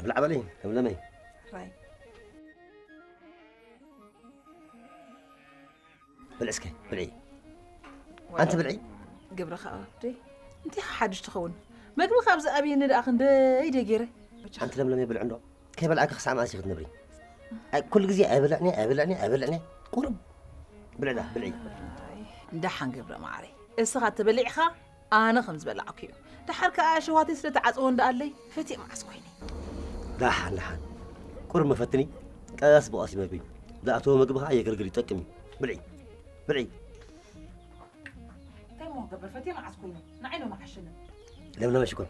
ብላዕ በሊ ለምለመይ። ራይ። ብልዒ እስከ፣ ብልዒ። ኣንቲ ብልዒ። ግብርኻ ኣውርደይ። እንታይ ሓድሽ ትኸውን? መግቢ ካብ ዝኣብየኒ ደኣ ክንደይ ደይ ገይረ። ኣንቲ ለምለመይ ብልዒ እንዶ። ከይበላዕኪ ክሳዕ መዓስ ኢኺ ክትነብሪ? ኣይ፣ ኩሉ ግዜ ኣይበልዕን እየ፣ ኣይበልዕን እየ፣ ኣይበልዕን እየ። ቁሩብ ብልዒ ደኣ፣ ብልዒ። ደሓን ገብረ መዓረይ። እስኻ ተበሊዕኻ ኣነ ከም ዝበላዕኩ እዩ። ደሓር ከኣ ሸዋተይ ስለ ተዓጽወ እንዳ ኣለይ ፈትየ መዓስ ኮይነ። ደሓን፣ ደሓን። ቁሩብ መፈትኒ፣ ቀስ ብቐስ ይመግቢ። ዝኣተወ መግቢ ከኣ የገልግል ይጠቅም እዩ። ብልዒ፣ ብልዒ። እንታይ እሞ ክገብር ፈትየ መዓስ ኮይኑ? ንዓይ ዶ መዓሸኒ? ለምለመ ሽኮር፣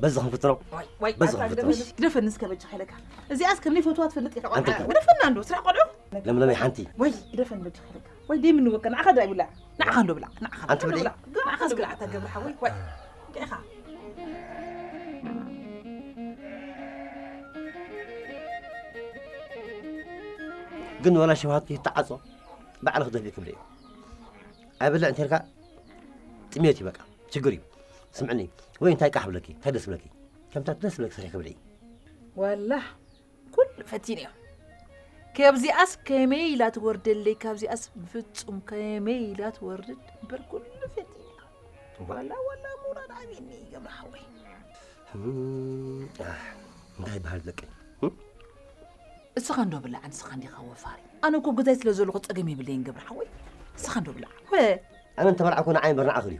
በዚ ክንፍትኖ። ዋይ፣ ዋይ፣ በዚ ኣታ ክንፍትኖ። ግደፈኒ፣ ግደፈኒ እስከ በጃኻ ኢለካ። እዚኣስ ከም ዘይፈትዋ ትፈልጥ ኢኻ። ኣንተ ግደፈና እንዶ፣ ስራሕ ቆልዑ። ለምለመ ሓንቲ። ወይ፣ ግደፈኒ በጃኻ ኢለካ። ወይ፣ ደይ ምንወከ፣ ንዓኻ ዶ ኣይብላዕ? ንዓኻ እንዶ ብላዕ፣ ንዓኻ። ኣንተ ብለይ። ንዓኻ እስከ ብላዕ፣ እታ ገብርሓ፣ ወይ፣ ወይ። እንታይ ኢኻ? ግን ወላ ሸውሃትኪ ይተዓጾ፣ ባዕልኺ ደፊእኪ ብልዒ። ኣይበልዕ እንተ ኢልካ ጥሜት እዩ በቃ፣ ችግር እዩ። ስምዕኒ፣ ወይ እንታይ ቃሕ ብለኪ፣ እንታይ ደስ ብለኪ፣ ከምታ ደስ ብለኪ ሰሪሕኪ ብልዒ። ወላ ኩሉ ፈቲነዮ። ካብዚኣስ ከመይ ኢላ ትወርደለይ? ካብዚኣስ ብፍጹም ከመይ ኢላ ትወርድ? እምበር ኩሉ ፈቲነዮ። እባ። ዋላ፣ ዋላ ምውራድ ኣብየኒ ይገብር ሓወይ። እም፣ ኣህ፣ እንታይ ይበሃል ደቂ? እም? እስኻ እንዶ ብላዕ፣ ንስኻ እንዲኻ ወፋሪ። ኣነ እኮ ገዛይ ስለ ዘለኹ ጸገም የብለይን ገብር ሓወይ። እስኻ እንዶ ብላዕ። ወ- ኣነ እንተበላዕኩ ንዓይ እምበር ንዓኺ ድዩ?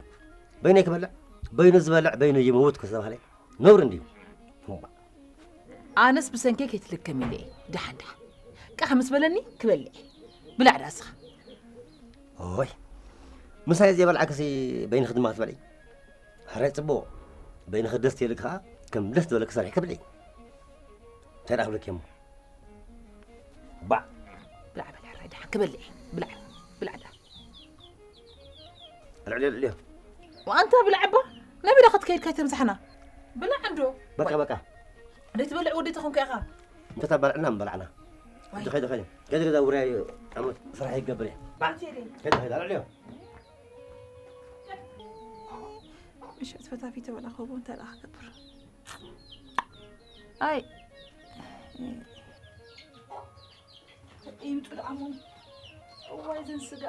በይነይ ክበልዕ? በይኑ ዝበልዕ በይኑ ይመውት እኮ ዝተባህለ ነውሪ እንድዩ። እምባ። ኣነስ ብሰንከይ ከይትልከም ኢለ እየ። ደሓን ደሓን። ቃሕ ምስ በለኒ ክበልዕ እየ። ብላዕ ደኣ እስኻ። ኦይ። ምሳይ ዘይበላዕክሲ በይንኺ ድማ ክትበልዒ? ሕራይ ጽቡቕ። በይንኺ ደስ ተይልኪ ከኣ ከም ደስ ዝበለኪ ሰሪሕኪ ብልዒ። እንታይ ደኣ ክብለኪ እሞ? ባዕ። ብላዕ በል ሕራይ ደሓን ክበልዕ እየ። ብላዕ፣ ብላዕ ደኣ። ልዕልዮ፣ ልዕልዮ። ወኣንታ ብላዕ እባ፣ ናበይ ዶ ክትከይድ ከይተምሳሕና? ብላዕ እንዶ። በቃ፣ በቃ። ዘይትበልዕ ወዲ ተኾንካ ኢኻ። እንተታባልዕና ምበላዕና። ዋይ። ከይደ፣ ከይደ፣ ከይደ። ከይደ ገዛ ውራይ፣ ኣሞ ስራሕ ይገብር እየ። ባዕ። ከይደ፣ ከይደ፣ ልዕልዮ። ምሸት ፈታፊተ ወላ ኮቦ እንታይ ደኣ ክገብር? ኣይ። ይምጡ ደኣ እሞ። እዋይ ዘን ስጋ።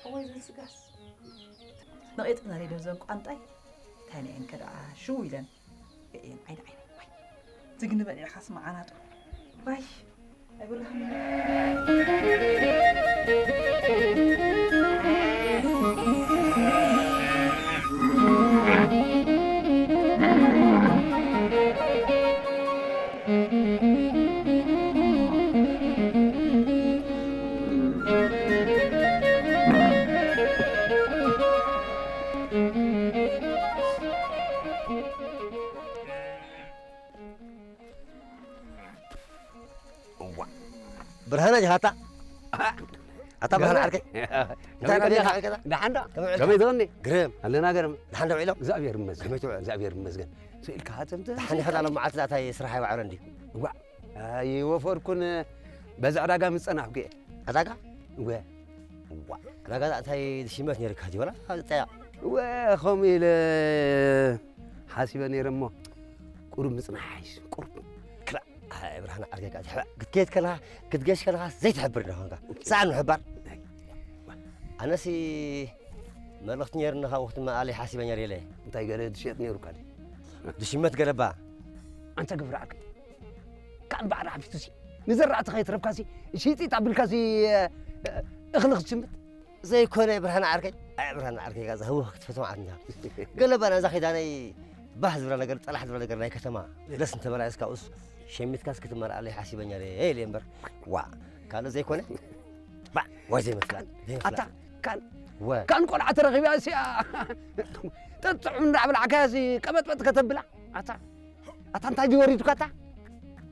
እዋይ ዘን ስጋስ። ነቒጥና ዶ ዘን ቋንጣይ? እንታይ ነአን ከደኣ ሽው ኢለን። የእየን ዓይኒ ዓይኒ። ዋይ። ዝግኒ በሊዕኻስ መዓናጡ። ዋይ። ኣይብልህን። እዋ። ብርሃነ ዲኻ ኣታ? ኣታ ብርሃነ ዓርከይ? እንታይ ከመይ ደኣ? ደሓን ዶ? ከመይ ውዒልካ? ከመይ ትኾኒ? ግርም። ኣለና ገርም። ደሓን ዶ ውዒሎም? እግዚኣብሔር ይመስገን። ከመይ ትውዕል? እግዚኣብሔር ይመስገን። ስኢልካ ሃተምተ ደሓን ኢኻ? ዳሎ መዓልቲ ዳእታይ ስራሕ ኣይወዓለን ድዩ? እዋ። ኣይወፈርኩን። በዚ ዕዳጋ ምስ ጸናሕኩ እየ። ዕዳጋ? እወ። እዋ። ዕዳጋ ዳእታይ ዝሽመት ነይርካ ድዩ? ወላ ጸያ? እወ፣ ከምኡ ኢለ ሓሲበ ነይረ እሞ፣ ቁሩብ ምጽናሕ ይሓይሽ፣ ቁሩብ። ክላእ። ኣይ፣ ብርሃነ ዓርከይ፣ ክትከይድ ከለኻ፣ ክትገሽ ከለኻ ዘይትሕብር እንዳ ኾንካ። ሰኣን ምሕባር። ኣነሲ መልእኽቲ ነይሩኒ፣ ካብኡ ክትመኣለይ ሓሲበ ነይረ ኢለ። እንታይ ገለ ዝሸጥ ነይሩካ ድዩ? ዝሽመት ገለባ። ኣንታ ገብረ ዓርከይ፣ ካብ በዓል ሓፊቱሲ፣ ንዘራእቲ ከይትረፍካሲ፣ ሽጢጥ ኣቢልካሲ፣ እኽሊ ክትሽምት? ዘይኮነ ብርሃን ዓርከይ፣ ኣይ ብርሃን ዓርከይ፣ ጋዛ ህወኽ ክትፈትዋ ዓትና። ገለ ባና እዛ ኺዳነይ ባህ ዝብላ ነገር፣ ጸላሕ ዝብላ ነገር ናይ ከተማ ደስ እንተበላ እስካ፣ ኡስ ሸሚትካስ ክትመርዓለይ ሓሲበኛ ደ ኢለ እምበር፣ ዋ፣ ካልእ ዘይኮነ፣ ባ፣ ወይ ዘይምፍላጥ፣ ዘይምፍላጥ። ኣታ፣ ካን፣ ወ። ካን ቆልዓ ተረኺባ እሲኣ፣ ጠጥዑም እንዳበላዕካያ እሲ ቀበጥበጥ ከተብላ። ኣታ፣ ኣታ እንታይ ድዩ ወሪዱካ ኣታ?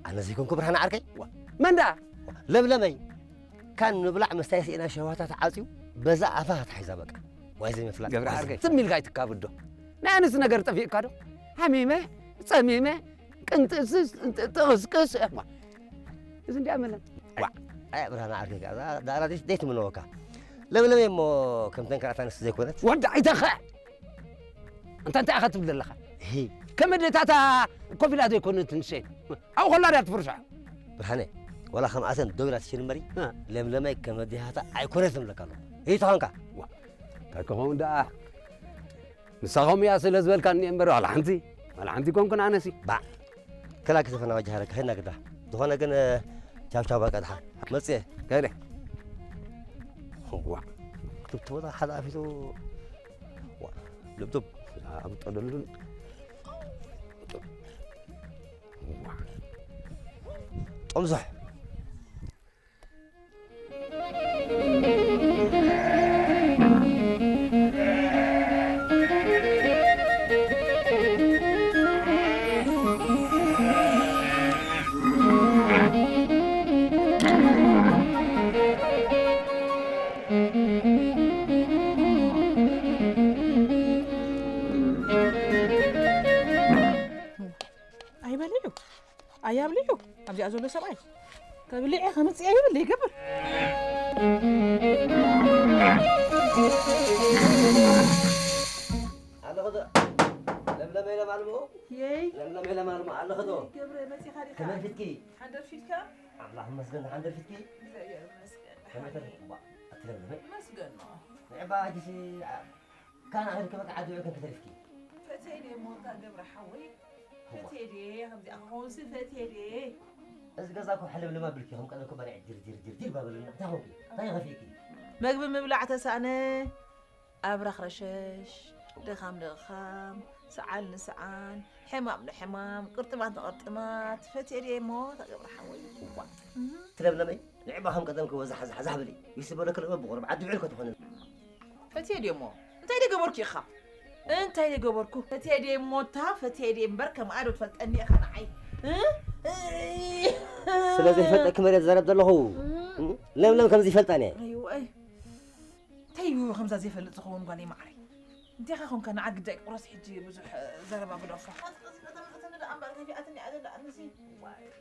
ኣነ ዘይኮንኩ ብርሃን ዓርከይ? ዋ፣ መን ደኣ? ለምለመይ፣ ካን ምብላዕ መስታይ ስኢና ሸዋታ ተዓጽዩ፣ በዛ ኣፋ ተታሒዛ በቃ። ዋይ ዘይምፍላጥ። ገብረ ዓርከይ፣ ትም ኢልካ ኣይትካብዶ። ናይ ኣነስ ነገር ጠፊእካ ዶ? ሓሚመ፣ ጸሚመ፣ ቅንጥስስ፣ ጥቕስቅስ፣ እማ። እዚ እንዲኣ መለን። ዋ፣ ኣይ ብርሃን ዓርከይ፣ እዛ ዳራ ደይ-፣ ደይትምነወካ። ለምለመይ እሞ ከምተን ካልኣት ኣንስቲ ዘይኮነት። ወዲ ኣይተኸ! እንታ እንታይ ኢኻ ትብል ዘለኻ? እሂ። ከም ኣዴታታ ኮፍ ኢላ ዘይኮነት ንሰይ። ኣብኡ ከላ ድያ ትፍርሻ? ብርሃነ፣ ወላ ከምኣተን ደው ኢላ ትሽን እምበሪ፣ እ። ለምለመይ ከም ኣዴታታ ኣይኮነትን እብለካ ኣለኹ። እሂ ተኾንካ? ዋ፣ እንታይ ክኸውን ደኣ? ንሳኹም እያ ስለ ዝበልካኒ እምበር ዋላ ሓንቲ፣ ዋላ ሓንቲ ኮንኩን ኣነሲ። ባዕ። ከላ ከተፈና ወጃሃረ ከኸድና ግዳ። ዝኾነ ግን፣ እ፣ ቻው ቻው በቃ ደሓን። መጽየ። ከይደ። ዋ። ክትብቲ ቦታ ሓደ ኣፊቱ። ዋ። ልብቱብ። ኣብ ጠደሉን። ዋ። ጠምዞሕ። ኣይበልዑ፣ ኣያብልዑ። ኣብዚኣ ዘሎ ሰብኣይ ከብልዕ ከምጽእ ይብል ይገብር። ኣለኹ ዶ? ለምለም ኢለ ማልሞ? የይ። ለምለም ኢለ ማልሞ ኣለኹ ዶ? ገብረ መጺኻ ዲኻ? ከመይ ፊትኪ? ሓንደር ፊትካ? ኣምላኽ ይመስገን፣ ሓንደር ፊትኪ? እግዚኣብሔር ይመስገን። ከመይ ተሪፍኩ? እባ፣ ኣቲ ለምለመይ። ይመስገን ነው። ንዕባ፣ ሕጂሲ፣ ኣ-፣ ካን ኣኺልኪ በቃ ዓዲ ውዒልኪ ተሪፍኪ። ፈትየ ድየ እሞ እታ ገብረ ሓወይ፣ እዋ። ፈትየ ድየ፣ ከምዚኣ ክኸውንሲ ፈትየ ድየ። እዚ ገዛ እኮ ሕልምልም ኣቢልኪ፣ ከም ቀደም እኮ ባርዕ ጅር፣ ጅር፣ ጅር፣ ጅር ባበለና። እንታይ ኾንኪ? እንታይ ከፊእኪ? መግቢ ምብላዕ ተሳእነ፣ ኣብራኽ ረሸሽ፣ ድኻም ንድኻም፣ ሰዓል ንሰዓል፣ ሕማም ንሕማም፣ ቅርጥማት ንቅርጥማት፣ ፈትየ ድየ እሞ እታ ገብረ ሓወይ። እዋ። እህ። እቲ ለምለመይ፣ ንዕባ ከም ቀደምኪ ወዛሕ ዛሕ ዛሕ በሊ። ይስበለኪ ለበ ብቑሩብ ዓዲ ውዒልኪ ትኾኒ። ፈትየ ድየ እሞ? እንታይ ደይ ገበርኩ ኢኻ? እንታይ ደይ ገበርኩ? ፈትየ ድየ እሞ እታ ፈትየ ድየ እምበር ከምኣ ዶ ትፈልጠኒ ኢኻ ንዓይ? እ? እ? ስለ ዘይፈልጠኪ መሬት ዘረብ ዘለኹ። እ? ለምለም ከም ዘይፈልጠኒ። ኣይዋይ። እንታይ እዩ ከምዛ ዘይፈልጥ ዝኸውን ጓለይ መዓረይ? እንቴኻ ኾንካ ንዓ ግዳይ ቁረስ ሕጂ ብዙሕ ዘረባ ግደፎ። ቀስ ቀስ በተመልከተኒ ደኣ እምበር ከፊኣትኒ እያ ዘላ ኣነሲ።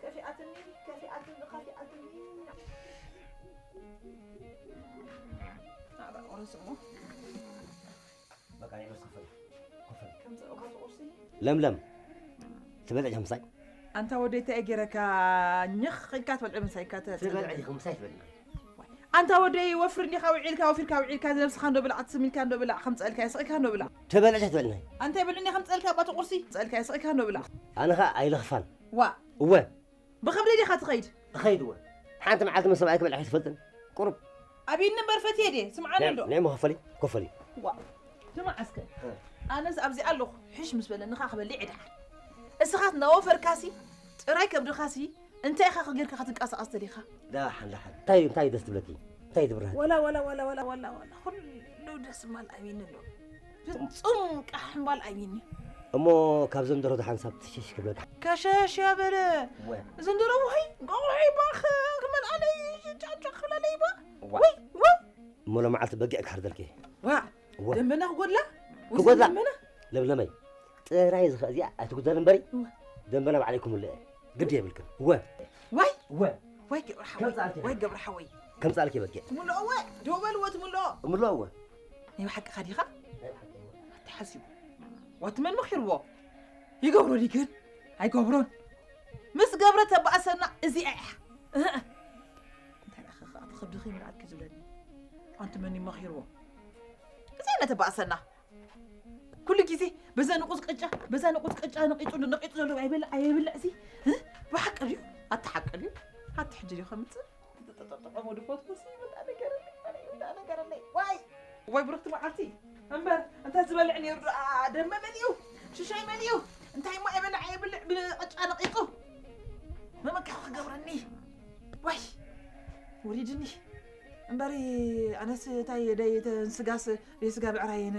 ከፊኣትኒ፣ ከፊኣትኒ፣ ከፊኣትኒ። ናብራ ቁረስ እሞ። በቃ፣ ናይ ቁርሲ ክፈል። ክፈል። ከምዚ እኮ ቁርሲ። ለምለም፣ ትበልዕ ምሳይ? ኣንታ ወደይ፣ እንታይ ገይረካ? ኝኽ ኢልካ ትበልዕ ምሳይ ኢልካ ትበልዕ። ትበልዕ ዲኺ ምሳይ ትበልዕ? ኣንታ ወደይ፣ ወፍሪ እንዲኻ ውዒልካ፣ ወፊርካ ውዒልካ፣ ነብስኻ እንዶ ብላዕ፣ ትስም ኢልካ እንዶ ብላዕ፣ ከምጸልካ ስቕ ኢልካ እንዶ ብላዕ። ትበልዕ ትበልዕ ናይ? ኣንታ ይበልዕ እንዲኻ ምጸልካ፣ ኣባ ቁርሲ፣ ምጸልካ ስቕ ኢልካ እንዶ ብላዕ። ኣነ ኸኣ ኣይልኽፋን። ዋ። እወ። ብኸብደይ ዲኻ ትኸይድ? እኸይድ እወ። ሓንቲ መዓልቲ ምስ ሰብኣይ ክበልዕ ኣይትፈልጥን? ቁሩብ። ኣብይኒ እምበር ፈትየ ድየ? ስምዓኒ ናይ፣ እንዶ። ናይ መኸፈሊ፣ ኮፈሊ። ዋ፣ ስማዕ እስከ። እ። ኣነስ ኣብዚ ኣለኹ፣ ሕሽ ምስ በለኒ ኸኣ ክበልዕ ይድሓን። እስኻስ እናወፈርካሲ፣ ጥራይ ከብድኻሲ፣ እንታይ ኢኻ ጌርካ ክትንቀሳቐስ ደሊኻ? ደሓን፣ ደሓን። እንታይ፣ እንታይ ደስ ትብለኪ? እንታይ ትብርሃኪ? ወላ፣ ወላ፣ ወላ፣ ኩሉ ደስ ማል ኣብይኒ ኣሎ። ፍጹም ቃሕ እምባል ኣይኒ። እሞ ካብዞም ደርሆ ሓንሳብ ትሽሽ ክብለካ። ከሸሽ ያ በለ። ወ። እዚ እንዶ ደርሆ ሆይ፣ እንቋቑሖ ይባኽ ክመልኣለይ፣ ጫጫ ክብላለይ ይባ። ዋ። ወይ፣ ወይ። እሞ ሎማዓልቲ በጊዕ ክሓርደልኪ። ዋ። ወ። ደንበና ክጎድላ? ክጎድላ? ደንበና? ለምለመይ። ጥራይ ዝኸ-፣ እዚኣ ኣይትጉደል እምበሪ። ወ። ደንበና ባዕለይ ክምልእ። ግዲ የብልክን። ወ። ወይ። ወ። ወይ ገብረ ሓወይ። ከምጻልኪ ወይ በጊዕ። ገብረ ሓወይ። ከምጻልኪ በጊዕ። ትምልኦ ወ። ደው በልዎ ትምልኦ። እምልኦ ወ። ናይ ብሓቅኻ ዲኻ? ናይ ብሓቂ እየ። ኣተሓሲቡ። ዋቲ መን መኺርዎ? ይገብሮ ድዩ ግን? ኣይገብሮን። ምስ ገብረ ተባእሰና እዚኣ እያ። እህ። እንታይ ደኣ ኸ፣ ኸ፣ ከብድኺ ይምልኣልኪ ዝብለኒ? ኣንቲ መን እዩ መኺርዎ? እዚኣ ኢና ተባእሰና። ኩሉ ግዜ በዛ ንቑጽ ቅጫ፣ በዛ ንቑጽ ቅጫ ነቒጹ፣ ነቒጹ ዘሎ ኣይበልዕ፣ ኣይበልዕ እዚ? እህ? ብሓቂ ድዩ? ኣቲ ሓቂ ድዩ? ኣቲ ሕጂ ድዩ ከምጽእ? ተጠጠጠጠ ወዲ ፎትፎስ ይብላ ነገረለይ፣ ይብላ ነገረለይ። ዋይ! ወይ ብርኽቲ መዓልቲ እምበር፣ እንተ ዝበልዕ ነይሩ ደኣ ደመ መሊኡ፣ ሽሻይ መሊኡ፣ እንታይ እሞ የበልዕ የብልዕ ብቐጫ ነቒጹ። መመኪ ክገብረኒ። ዋይ፣ ወሪድኒ። እምበሪ፣ ኣነስ እንታይ ደይ ተን ስጋስ፣ ደይ ስጋ ብዕራይን፣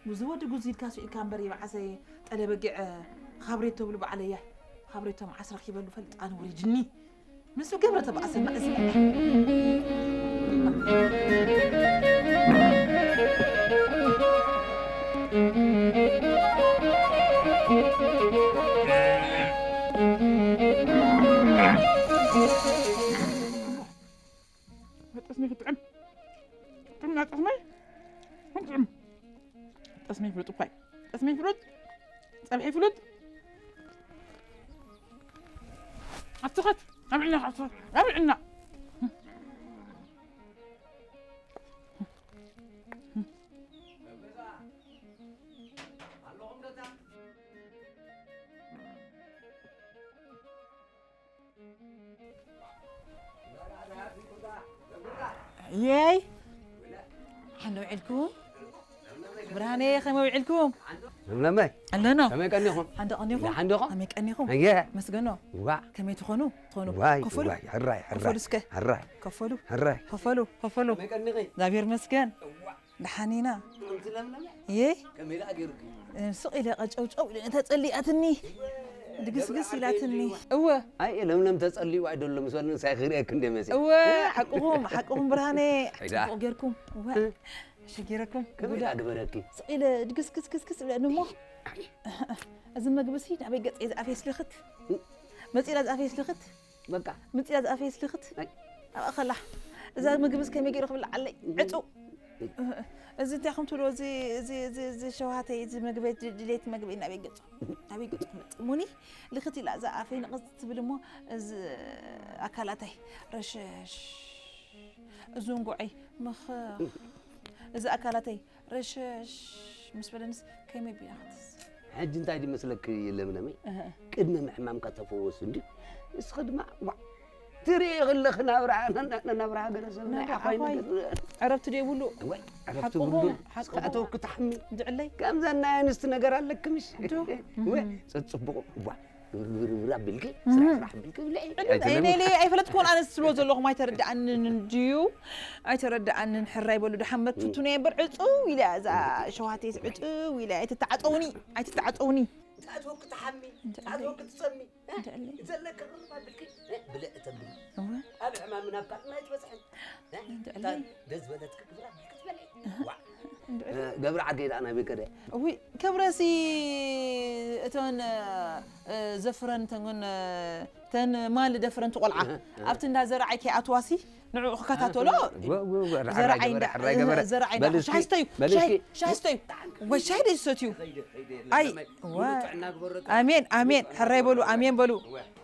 ጉዚ ወዲ ጉዚ ኢልካ ስኢልካ እምበሪ፣ መዓሰይ ጠለ በጊዕ፣ ኻብሬት ተብሉ በዓለያ። ኻብሬቶ መዓስ ረኺበሉ ፈልጣን ወሪድኒ። ንሱ ገብረ ተባእሰና እዚ። ጠስሚ ክጥዕም። ጥዕምና ጠስሚ። ጥዕም። ጠስሚ ፍሉጥ እኳይ። ጠስሚ ፍሉጥ። ጸብሒ ፍሉጥ። ኣትኸት። ኣብዕና ኣትኸት። ኣብዕና። የይ ሓንደ ውዒልኩም? ብርሃነየ ከመይ ውዒልኩም? ለምለመይ ኣለና። ከመይ ቀኒኹም? ሓንደ ቀኒኹም? ደሓን ዲኹም? ከመይ ቀኒኹም? ኣየ። መስገኖ። ዋ። ከመይ ትኾኑ? ትኾኑ? ዋይ፣ ከፈሉ? ዋይ፣ ሕራይ፣ ሕራይ፣ ከፈሉ እስከ። ሕራይ። ከፈሉ? ሕራይ። ከፈሉ? ከፈሉ? ከመይ ቀኒኺ? እግዚኣብሔር መስገን። እዋ። ደሓን ኢና። ከምቲ ለምለመ? እየ። ከመይ ደኣ ገይሩኪ? እ፣ ስቕ ኢለ ቀጨውጨው ኢለ ተጸሊኣትኒ። ድግስግስ ኢላትኒ። እወ። ኣይ፣ ለምለም ተጸሊኡ ኣይደሎ ምስ በለኒ ንሳይ ክርእየኪ እንደ መጽእ። እወ፣ ሓቅኹም፣ ሓቅኹም ብርሃነ። ኣይዳ። ጽቡቕ ጌርኩም። እወ። እ። ሸጊረኩም። ከመይ ጉዳ። ደኣ ግበረኪ? ስቕ ኢለ ድግስግስግስግስ ኢለኒ እሞ። እዚ መግቢ ሲ ናበይ ገጸይ ዝኣፈየ ስልኽት? እ። መጺላ ዝኣፈየ ስልኽት? በቃ። ምጽያ ዝኣፈየ ስልኽት? ኣይ። ኣብኣ ከላ። እዛ ምግብስ ከመይ ገይሩ ክብልዓለይ? ዕጹ። እዚ እንታይ ከም ትብሎ፣ እዚ፣ እዚ፣ እዚ፣ እዚ ሸውሃተይ፣ እዚ ምግበይ፣ ድ-፣ ድሌት ምግበይ ናበይ ገጹ? ናበይ ገጹ ክመጽእ? ሙኒ ልኽት ኢላ እዛ ኣፈይ ንቕጽ ትብል እሞ፣ እዚ ኣካላተይ ረሸሽ። እዚ እንጉዐይ ምኽ-፣ እዚ ኣካላተይ ረሸሽ ምስ በለንስ ከመይ ቢላ ክትስ? ሕጂ እንታይ ድመስለኪ ለምለመይ? እህ። ቅድሚ ምሕማምካ ተፈወስ እንድዩ። ንስኺ ድማ፣ ዋ፣ ትርእዪ ከለኺ ናብራ፣ ና-፣ ና-፣ ናብራ ሃገረ ሰብ ናይ ናብራ ዓባይ ዓባይ። ነገር። ዕረፍቲ ደይብሉ። እዋይ፣ ዕረፍቲ ሓቅኹም፣ ብሉ። ሓቅኹም። እስኪ ኣተውኪ ትሓሚ። እንድዕለይ። ከምዘን ናይ ኣንስቲ ነገር ኣለኪ ምሽ? ዶ? ወይ፣ እህ። ጸጽብቑ። ዋ፣ ግርግር ኣቢልኪ፣ እህ። ስራሕ ስራሕ ኣቢልኪ ብልዒ። ዕድል ኣይትለሚ። ኣይደልየ፣ ኣይፈለጥኩን ኣነ ስለ ዘለኹም ኣይተረድኣንን እንድዩ። ኣይተረድኣንን ሕራይ በሉ። ደሓን መት ፍቱነ እምበር ዕጽው ኢለ እዛ ሸዋቴስ ዕጽው ኢለ ኣይትተዓጸውኒ፣ ኣይትተዓጸውኒ። ትኣትወኪ ትሓሚ፣ እንድዕለይ። ትኣትወኪ ትጸሚ። እንድዕለይ። ዘለኪ ቅርብ ኣቢልኪ፣ ብልዒ ተብሊ። እወ። ኣብ ሕማም ናብ ካልእ ኣይትበጽሕን። እንድዕለይ። እታ ደስ ዝበለትኪ ግብራ ኣቢልኪ ትበልዒ። እህ። ዋ። እንድዕለይ። ገብረ ዓርከይ ደኣ ናበይ ከደ? እውይ፣ ክብረሲ እተን፣ እ፣ ዘፍረን ተን፣ እ፣ ተን ማል ደፍረን ትቆልዓ። እህ፣ እህ። ኣብቲ እንዳ ዘርዓይ ከይኣትዋሲ ንዕኡ ክከታተሎ። ወ-፣ ወ-፣ ወ-፣ ርዓ ዘርዓይ ገበረ፣ እንዳ-፣ ሕራይ ገበረ። ዘርዓይ እንዳ-፣ በል እስኪ፣ ሻሂ ስተዩ፣ በል ሻሂ፣ እስኪ። ሻሂ ስተዩ። ወይ ሻሂ ደይ ዝሰትዩ? ኣይ፣ ዋ። ኣሜን፣ ኣሜን። ሕራይ በሉ፣ ኣሜን በሉ።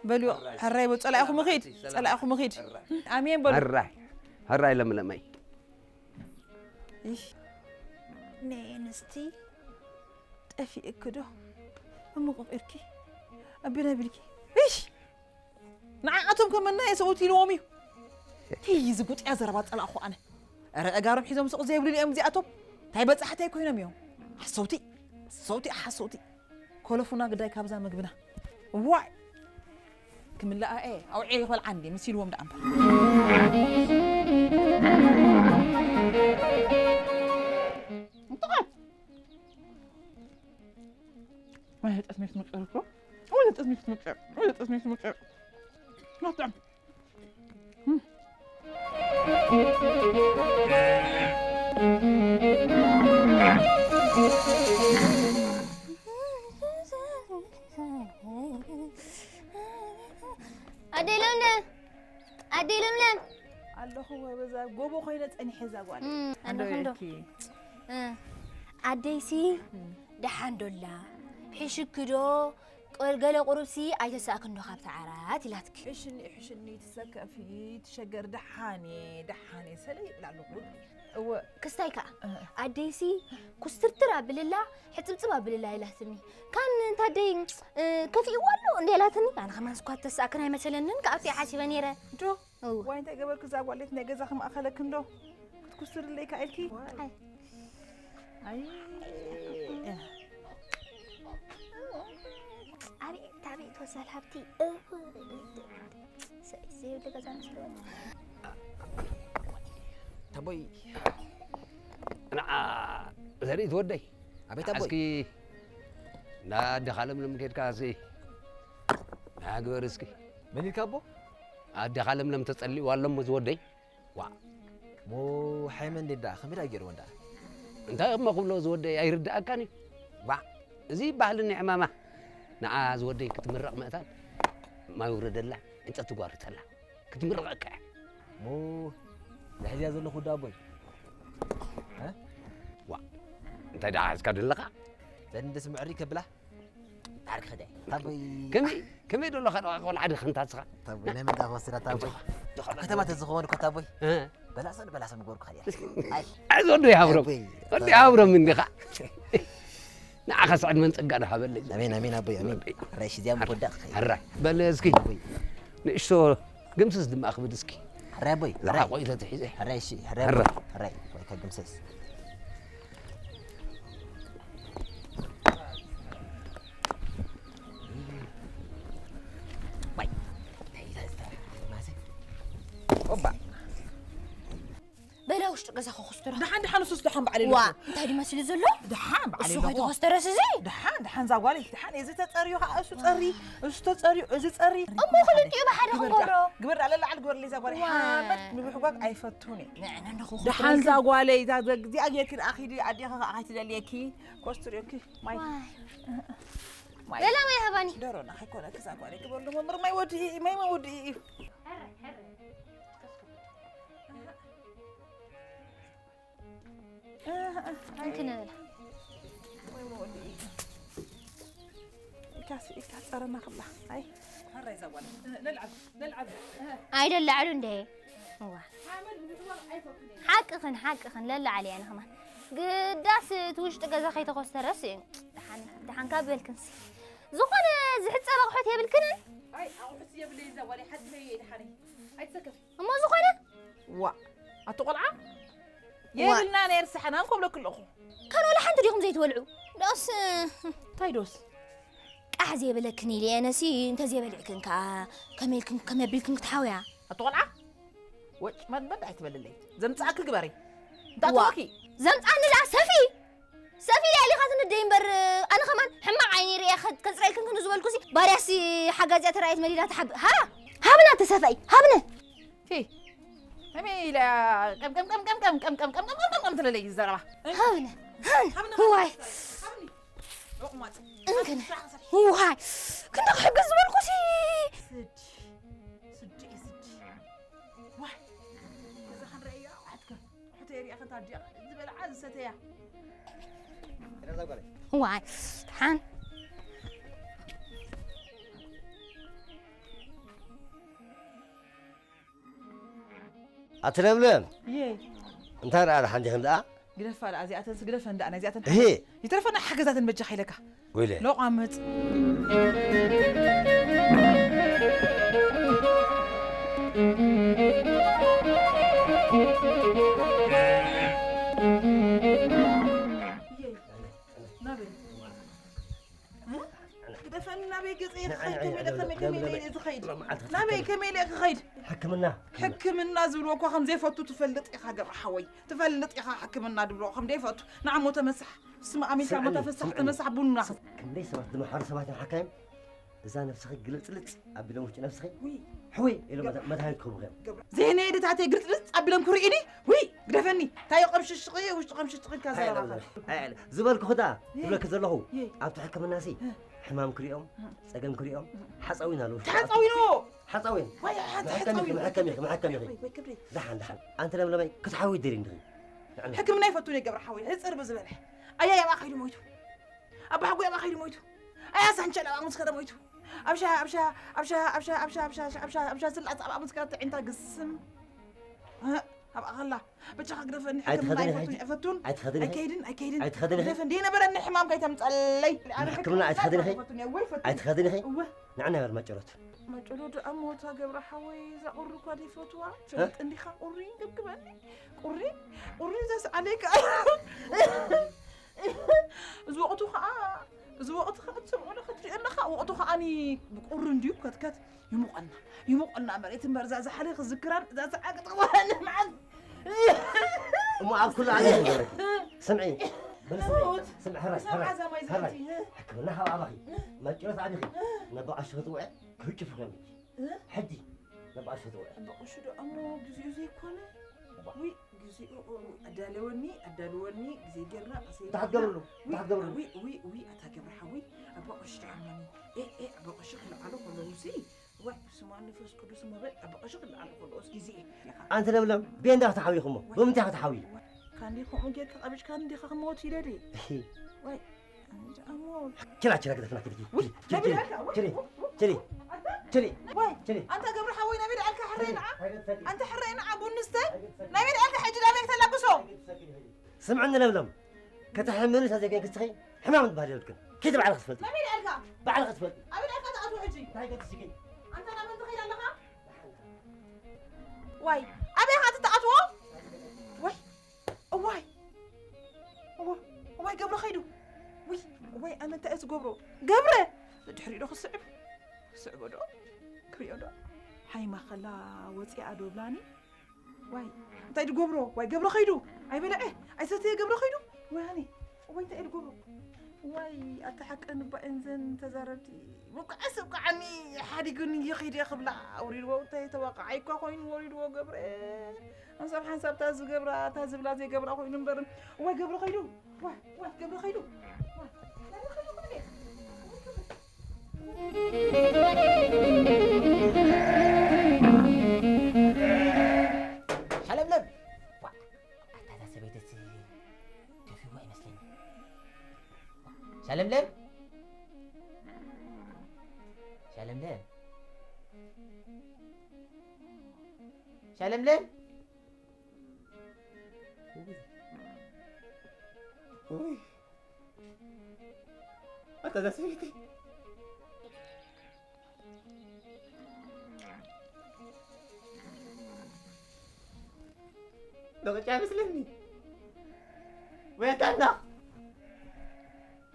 በሉ፣ ሕራይ በሉ። ጸላኢኹም ይኺድ፣ ጸላኢኹም ይኺድ። ኣሜን በሉ። ሕራይ፣ ሕራይ ለምለመይ። እሽ፣ ነይ ኣንስቲ ጠፊእኪ ዶ? እሞ ቆቂርኪ ኣቢለ ቢልኪ። እሽ! ንዓኣቶም ከመና እየ ሰብኡት ኢልዎም እዩ። ሂይ፣ እዚ ጉጥያ ዘረባ ጸላእኹ ኣነ። ኧረ፣ ኣእጋሮም ሒዞም ስቕ ዘይብሉ እዮም እዚኣቶም። እንታይ በጻሕተይ ኮይኖም እዮም? ሓሰውቲ፣ ሓሰውቲ፣ ሓሰውቲ። ኮለፉና ግዳይ ካብዛ ምግብና። ዋይ! ክምልኣ እየ፣ ኣውዒ ይኸልዓ እንዴ፣ መሲልዎም ደኣ እምበር። እንጥቓት! ወይ ጠስሚ ክትምቅር እኮ። ወይ ጠስሚ ክትምቅር። ወይ ጠስሚ ክትምቅር። ናጣም። ኣደይ ለምለም፣ ኣደይ ለምለም። ኣለኹ ወበዛ ጎቦ ኮይነ ጸኒሐ እዛ ጓል። እም፣ ኣለኹ እንዶ። ኣለኪ። እ፣ ኣደይሲ እም። ደሓን ዶ ኣላ? ሒሽኪ ዶ? ቆል-፣ ገለ ቁሩብሲ ኣይተሳእክን ዶ ካብቲ ዓራት ኢላትኪ? ሕሽኒ፣ ሕሽኒ፣ ትሰከፊ፣ ትሸገር፣ ደሓን እየ፣ ደሓን እየ፣ ሰለይ ይብላ ኣለኹ። እወ። ክስታይ ከኣ፣ እ። ኣደይሲ ኩስትርትር ኣብልላ፣ ሕጽብጽብ ኣብልላ ኢላትኒ። ካን እንታ ኣደይ፣ እ፣ ከፊእዋ ኣሎ እንደ ኢላትኒ፣ ኣነ ከማን ስኳ ተሳእክን ኣይመሰለንን፣ ከኣ ኣብቲ ሓሲበ ነይረ። ዶ? እወ። ዋይ እንታይ ገበርኪ እዛ ጓል፣ ናይ ገዛኺ ማእኸለኪ እንዶ ክትኩስትርለይ ከኣ ኢልኪ? ዋይ። ኣይ። ኣቤት ኣቤት ወሳል ሃብቲ። ሰይቲ ዘይብሉ ገዛ መስለወ። ተቦይ ንዓ ዘርኢ ትወደይ ኣቤት ኣቦይ እስኪ ናደኻ ለምለም ኬድካ ሲ ናግበር እስኪ። መን ኢልካ ኣቦ? ኣደኻ ለምለም ተጸሊእዋ ኣለሞ ዝወደይ። ዋ ሞ ሓይመ እንዴ ዳ ከመይ ዳ ገይርዎ እንዳ እንታይ እሞ ክብሎ ዝወደይ ኣይርድኣካን እዩ። ዋ እዚ ባህሊ ናይ ዕማማ ንዓ ዝወደይ ክትምረቕ ምእታን ማይ ውረደላ ዕንጨቲ ጓርተላ ክትምረቐካ እያ። ሞ ዝሕዝያ ዘለኹ ዳ ኣቦይ እ? ዋ እንታይ ደኣ ሓዝካ ደለኻ? ዘንድስ ምዕሪ ከብላ ዓርኪ ኸደ ታቦይ ከመይ ከመይ ደሎ ኸደ ቆልዓ ድኻ እንታ ስኻ ታቦይ ናይ መንዳ ወስዳ ታቦይ ከተማ ተዝኸውን እኮ ታቦይ እ በላሰ በላሰ ምጎርኩ ኸደ ኣይ ኣይ ወዶ ይሃብሮም ወዶ ይሃብሮም እንዲኻ ንዓኻ ስዕድ መን ጸጋ ዶ ሃበለይ ኣሜን ኣሜን ኣቦይ ኣሜን ራይ ሽዚያም ወዳ ኸይ ራ በለ እስኪ ንእሽቶ ግምስስ ድማ ኣኽብድ እስኪ ራይ ኣቦይ ራይ ቆይ ተትሒዘ ራይ ሺ ራይ ራይ ወይ ከግምስስ ኦባ በላ ውሽጢ ገዛ ከኹስትራ ደሓን ደሓን ሱስ ደሓን በዓል ዋ እንታይ ድመስል ዘሎ ደሓን በዓል እሱ ከይተኸስተረስ እዚ ደሓን ደሓን ዛጓለይ ደሓን እዚ ተፀርዩ ከዓ እሱ ፀሪ እሱ ተፀርዩ እዚ ፀሪ እሞ ክልቲኡ ብሓደ ክንገብሮ ግበር ኣለ ላዕል ግበር ሌዛ ጓለይ ሓመድ ምብሕጓግ ኣይፈቱን እየ ደሓን ዛጓለይ እዚኣ ጌርኪ ደኣ ኪዲ ኣዴኺ ከዓ ከይትደልየኪ ኮስትርዮኪ ማይ ገላ ማይ ሃባኒ ደሮና ከይኮነ ክዛ ጓለ ግበሉ መምህር ማይ ወዲ ማይ ማይ ወዲ እዩ እንክንብል ኢልካስ ኢልካ ጸረና ክብላ ኣይ ኣይደላዕሉ እንደ እዋ ሓቅኽን ሓቅኽን ለላዓሊ እያ ንኸማን ግዳስ እቲ ውሽጢ ገዛ ከይተኾስተረስ እዩ ደሓን ደሓን ካብ በልክንሲ ዝኾነ ዝሕፀብ ኣቑሑት የብልክንን ኣይ ኣቑሑት የብለይ እዛ ጓለይ ሓድመየ ደሓነይ ኣይትሰከፍ እሞ ዝኾነ ዋ ኣቲ ቆልዓ የብልና ነይር ሰሓና እንኮ ብለክ ኣለኹ ካን ወላ ሓንቲ ዲኹም ዘይትበልዑ ዶስ እንታይ ዶስ ቃሕ ዘይበለክን ኢለ ነሲ እንተዘይበሊዕክን ከዓ ከመይ ኢልክን ከመይ ኣቢልክን ክትሓውያ ኣቲ ቆልዓ ወጭ መድመድ ኣይትበልለይ ዘምፅኣኪ ግበሪ እንዳትወኪ ዘምፅኣኒ ደኣ ሰፊ ሰፊ ኢለ ኢኻ ትንደይ እምበር ኣነ ከማን ሕማቕ ዓይኒ ርእየ ከፅረልክን ክንዱ ዝበልኩሲ ባርያሲ ሓጋዚኣ ተራእየት መሊላ ትሓብእ ሃ ሃብና ተሰፋይ ሃብነ ቲ ከመይ ኢለ ቀምቀምቀምቀምቀምቀምቀምቀምቀምቀምቀም ትለለይ ዘረባ ሃብነ ሃብነ ዋይ ሎቕማፅ እንክነ ዋይ ክንደ ክሕግዝ ዝበልኩሲ ስዲ ስዲ ስዲ ዋይ እዛ ክንረአያ ኣሕትከ ሕቶ የሪኣ ከንታ ድያ ዝበልዓ ዝሰተያ ዋይ ሓን ኣቲ ለምለም እየ እንታይ ደኣ ደሓን ዲኽን ደኣ ግደፋ ደኣ እዚኣተንስ ግደፈን ደኣ ናይዚኣተን እሄ ይትረፈና ሓገዛተን በጃኻ ኢለካ ወይለ ሎቓምጽ ግደፈኒ ናበይ ገፀ ክኸይድ ከመይ ኢለ ከመይ ከመይ ኢለ እየ ዝኸይድ ናበይ ከመይ ኢለ ክኸይድ ሕክምና ሕክምና ዝብልዎ እኳ ከም ዘይፈቱ ትፈልጥ ኢኻ ገብረ ሓወይ ትፈልጥ ኢኻ ሕክምና ድብልዎ ከም ዘይፈቱ ንዓሞ ተመሳሕ ስም ኣሜሪካ ሞ ተፈሳሕ ተመሳሕ ቡና ክንደይ ሰባት ዝመሓሩ ሰባት እዮም ሓካይም እዛ ነብስኺ ግልፅልፅ ኣቢሎም ውሽጢ ነብስኺ ሕወይ ኢሎም መድሃኒት ክህቡኺ እዮም ዘይነየ ድታተይ ግልፅልፅ ኣቢሎም ክርእዩኒ ውይ ግደፈኒ እንታይ ቀምሽሽቂ ውሽጢ ቀምሽሽቂ ኢልካ ዘረባኻ ዝበልኩ ክዳ ይብለኪ ዘለኹ ኣብቲ ሕክምና ሲ ሕማም ክሪኦም ፀገም ክሪኦም ሓፃዊን ኣለዉ ሓፃዊን ሓፃዊን መሐከም ኢኺ መሐከም ኢኺ ደሓን ደሓን ኣንቲ ለምለመይ ክትሓዊ ይደልዩ እንድኺ ሕክምና ይፈቱ ገብረ ሓወይ ሕፅር ብዝበለ ኣያ ያባ ከይዱ ሞይቱ ኣባ ሓጎ ያባ ከይዱ ሞይቱ ኣያ ሳንቸል ኣባ ምስ ከደ ሞይቱ ኣብሻ ኣብሻ ኣብሻ ኣብሻ ኣብሻ ኣብሻ ኣብሻ ኣብሻ ስላስ ኣባ ምስ ከደ ጥዒንታ ግስም ኣብ ኣኸላ ብቻ ክግደፈኒ ሕክምና ኣይፈቱን ኣይፈቱን ኣይትኸድን ኣይከይድን ኣይከይድን ኣይትኸድን ግደፈ እንደ ነበረኒ ሕማም ከይተምፀለይ ሕክምና ኣይትኸድን ይኸ ኣይትኸድን ይኸ ንዕና ይበል መጨረቱ መጨረቱ ደኣ ሞታ ገብረ ሓወይ እዛ ቁሪ እኳ ዘይፈትዋ ሸጥ እንዲኻ ቁሪ ግብግበኒ ቁሪ ቁሪ ዘስዓለይካ እዚ ወቕቱ ኸዓ፣ እዚ ወቕቲ ኸዓ ትሰምዖ ዶ ክትሪኦ ኣለኻ? ወቕቱ ኸዓኒ ብቁሪ እንድዩ፣ ከትከት ይሙቐልና፣ ይሙቐልና መሬት እምበር፣ እዛ ዝሓለ ክዝክራን፣ እዛ ዝዓገጥ ክበሃለ መዓት። እሞ ኣብ ኩሉ ዓለም ይገረኪ። ስምዒ፣ በል ስምዒ፣ ሞት። ስምዒ፣ ሕራይ፣ ክሳብ ሕራይ፣ ዓዛ ማይ ሕራይ። ዝኣቲ። ሕክምና ካብ ኣባኺ፣ መጭረስ ኣቢኺ፣ ነቦ ቀሺ ክትውዒ፣ ክህጭፍ ከምኪ። ሕጂ፣ ነቦ ቀሺ ክትውዒ። በቕሹ ዶ እሞ ግዚኡ ዘይኮነ? ዊ፣ ግዚኡ፣ ኣዳለወኒ፣ ኣዳለወኒ፣ ግዜ ጌርና፣ ቀሰይ እንታይ ክትገብርሉ? እንታይ ክትገብርሉ? ዊ፣ ዊ፣ ዊ፣ ኣታ ገብረ ሓዊ፣ ኣባ ቀሺ ዶ እሞኒ? ኤ፣ ኤ፣ ኣባ ቀሺ ክለዓሉ ከለዉ ሲ፣ ዋይ፣ ብስመ ኣብ መንፈስ ቅዱስ እሞ በል፣ ኣባ ቀሺ ክለዓሉ ከለዉስ ግዜ ኢኻ። ኣንቲ ለምለም፣ ቤንዳ ክትሓውይኹሞ፣ ብምንታይ ክትሓውዩ? ካንዲ ከምኡ ጌርካ ቀቢጭካ እንዲኻ ክመውት ይደሊ። ዋይ፣ ኣሞ። ችላ፣ ችላ፣ ግደፍና፣ ችሊ፣ ውይ፣ ችሊ፣ ነቢል ኣልካ፣ ውይ፣ ችሊ፣ ውይ፣ ችሊ፣ ኣታ፣ ችሊ፣ ዋይ፣ ችሊ። ኣንታ ገብረ ሓወይ፣ ነቢል ኣልካ ሕረይ ንዓ። ኣንታ ሕረይ ንዓ፣ ቡን ንስተ። ነቢል ኣልካ ሕጂ ናበይ ክተላግሶ? ስምዕኒ ለምለም፣ ከተሕምኒ እንተዘይኮይንኪ ንስኺ ሕማም ዝበሃል የብልክን። ኪዲ ባዕልኺ ትፈልጢ። ነቢል ኣልካ። ባዕልኺ ትፈልጢ። ኣበይ ኣልካ ትኣትዎ ሕጂ? እንታይ ገዲስኪ? ኣንታ ናበይ ትኸይድ ኣለኻ? ዋይ፣ ኣበይ ኢኻ ትኣትዎ? ዋይ፣ እዋይ፣ እዋ-፣ እዋይ ገብረ ኸይዱ። ውይ፣ እዋይ ኣነ እንታይ እየ ዝገብሮ? ገብረ! ድሕሪኡ ዶ ክስዕብ? ክስዕቦ ዶ? ክሪኦ ዶ? ሓይማ ከላ ወፂኣ ዶ ብላኒ? ዋይ፣ እንታይ ድገብሮ? ዋይ ገብረ ኸይዱ። ኣይበለዐ፣ ኣይሰተየ ገብረ ኸይዱ። ዋይ ኣነ፣ እዋይ እንታይ እየ ድገብሮ? ዋይ ኣታ ሓቀን እባ እየን ዘን ተዛረብቲ። ብቃዕስ ብቃዓኒ ሓዲግኒ ይኺድ እየ ክብላ ኣውሪድዎ፣ እንታይ ተዋቃዓይ እኳ ኮይኑ ወሪድዎ ገብረ። ሓንሳብ ሓንሳብ እታ ዝገብራ፣ እታ ዝብላ ዘይገብራ ኮይኑ እምበር። ዋይ ገብረ ኸይዱ፣ ዋይ፣ ዋይ ገብረ ኸይዱ። ዋይ ገብረ ኸይዱ ክብል እየ። ሸለምለም! ዋ፣ ኣታ እዛ ሰበይትስ ከፊዋ ይመስለኒ። ሸለምለም! ሸለምለም! ሸለምለም! ውይ፣ ኣታ እዛ ሰበይቲ ደቂቃ ይመስለኒ። ወይ ኣታ ኣምላኽ፣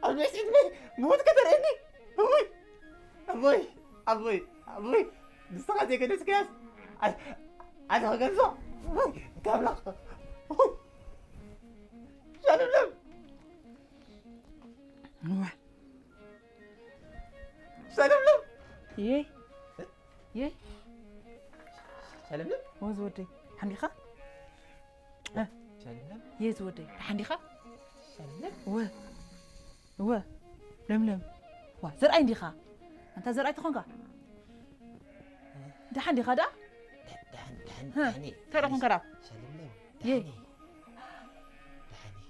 ኣብ ልዕሊ ዕድመይ ምዉት ከተርእየኒ። እውይ፣ ኣቦይ፣ ኣቦይ፣ ኣቦይ፣ ንስኻ ዘይገደስካያስ፣ ኣነ፣ ኣነ ክገድፎ? እውይ፣ ኣታ ኣምላኽ፣ እውይ፣ ሸለምለም። እዋ። ሰለምለም። የይ፣ የይ። ሰለምለም። ወ ዝወደይ፣ ሓንዲኻ? እ፣ ሰለምለም። የይ ዝወደይ፣ ሓንዲኻ? ሰለምለም። ወ፣ ወ፣ ለምለም። ዋ፣ ዘርኣይ እንዲኻ? ኣንታ ዘርኣይ ተኾንካ? ደሓን ዲኻ ደኣ? ደሓን፣ ደሓን፣ ህ፣ ደሓን እየ። እንታይ ደኣ ኮንካ ደኣ? ሰለምለም። የይ። ደሓን እየ። ደሓን እየ።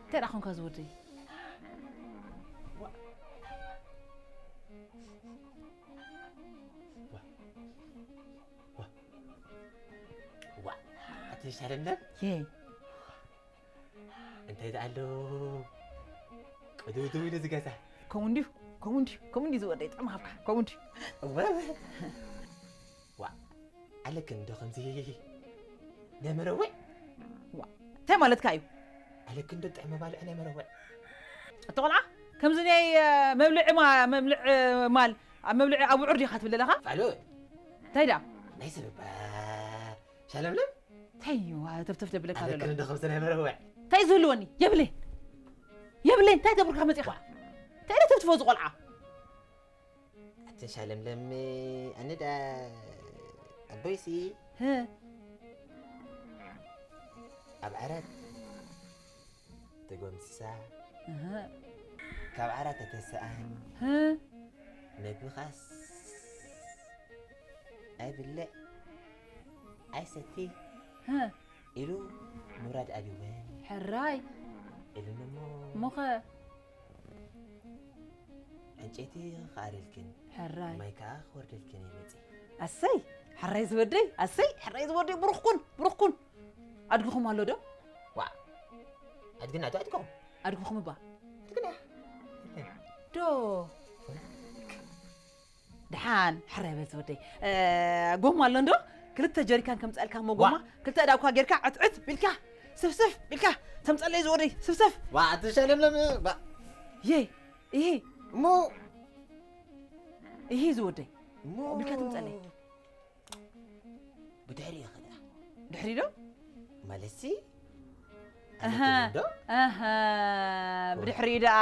እንታይ ደኣ ኮንካ ዝወደይ? ዋ፣ ኣቲ ሰለምለም። የይ። እንታይ ደኣ ኣሎ? ቅድውድው ኢሉ ዝገዛ። ከምኡ እንድዩ፣ ከምኡ እንድዩ፣ ከምኡ እንድዩ ዝወደይ ጥዕሚ ሃብካ፣ ከምኡ እንድዩ። እወ። ዋ፣ ኣለክን እንዶ ከምዚ ናይ መረውዕ። ዋ፣ እንታይ ማለትካ እዩ? ኣለክን እንዶ ጥዕሚ ባልዕ ናይ መረውዕ። እቲ ቆልዓ ከምዚ ናይ፣ እ፣ መብልዒ ማ-፣ መብልዒ፣ እ፣ ማል፣ ኣብ መብልዒ ኣብዑር ዲኻ ትብል ዘለኻ? ፋሉል። እንታይ ደኣ? ናይ ሰብ እባ ሸለምለም። እንታይ እዩ፣ ዋ፣ ተፍተፍ ደብለካ ዘሎ? ኣለክን እንዶ ከምዚ ናይ መረውዕ። እንታይ ዝህልወኒ? የብለይ። የብለይ፣ እንታይ ገብርካ መጺኻ? እንታይ ኢለ ተፍትፎ እዚ ቆልዓ? ኣቲ ሸለምለም፣ ኣነ ደኣ ኣቦይሲ ህ፣ ኣብ ዓራት ተጎምስሳ፣ እህ፣ ካብ ዓራት ተተስኣን፣ ህ፣ መግብኻስ ኣይብልዕ ኣይሰቲ ህ፣ ኢሉ ምውራድ ኣብይወን ሕራይ፣ ኢሉኒ እሞ እሞኸ? ዕንጨይቲ ክኣርየልክን ሕራይ። ማይ ከዓ ክወርደልክን እየ መፂእ። ኣሰይ፣ ሕራይ ዝወደይ፣ ኣሰይ፣ ሕራይ ዝወደይ፣ ብሩኽ ኩን፣ ብሩኽ ኩን። ኣድግኹም ኣሎ ዶ? ዋ፣ ኣድግና ዶ ኣድግኹም? ኣድግኹም እባ። ኣድግና። ዶ? ደሓን፣ ሕራይ በል ዝወደይ። እ፣ ጎማ ኣሎ እንዶ? ክልተ ጀሪካን ከምፀልካ እሞ ጎማ፣ ዋ። ክልተ ዳኳ ጌርካ፣ ዕትዕት ቢልካ፣ ስፍስፍ ቢልካ፣ ተምፀለይ ዝወደይ፣ ስፍስፍ። ዋ፣ ኣቲ ሸለምለም፣ ባ-፣ የ ይሂ እሞ ይሂ ዝወደይ እሞ ብልካ ትምፀለይ። ብድሕሪ ይኸዳ። ድሕሪ ዶ? ማለትሲ ኣሃ፣ ኣሃ፣ ብድሕሪ ደኣ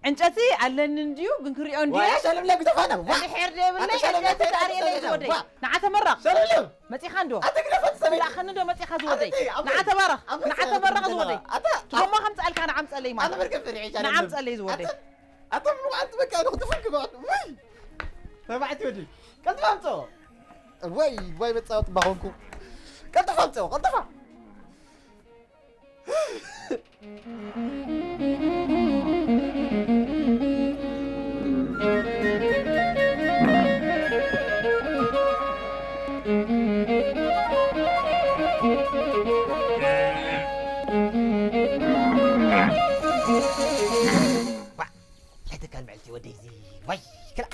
ዕንጨቲ ኣለኒ እንድዩ፣ ግን ክሪኦ እንድየ። ዋያ ሸለምለ ግደፋና። ዋ! ድሕር ደብለይ ኣታ ሸለምለ ዕንጨቲ ግደፋና። ተኣርየለይ ዝወደይ። ዋ! ንዓ ተመረቕ። ሸለምለ! መጺኻ እንዶ? ኣታ ግደፋት ሰበይ። ትላእኸኒ ዶ መጺኻ ዝወደይ? ኣታ ኣበይ? ንዓ ተመረቕ። ኣታ ንዓ ሰበይ ተመረቕ ኣታ ዝወደይ። ኣታ ትጎማ ከም ጸኣልካ ንዓ ምጸለይ ማለት። ኣታ ብርግፍ ርዒ ሸለምለ። ንዓ ምጸለይ ዝወደይ። ኣታ ኣታ ብሉዓት በቃ ንኽትፍን ክብዓት። ወይ! ተባዕት ወዲ። ቀልጥፋ ኣምጽኦ። ወይ ወይ መጻወት ባኾንኩ። ቀልጥፋ ኣምጽኦ፣ ቀልጥፋ። ዋ፣ ኣይተካል መዕልቲ ወደይ እዚ፣ ዋይ፣ ክላ።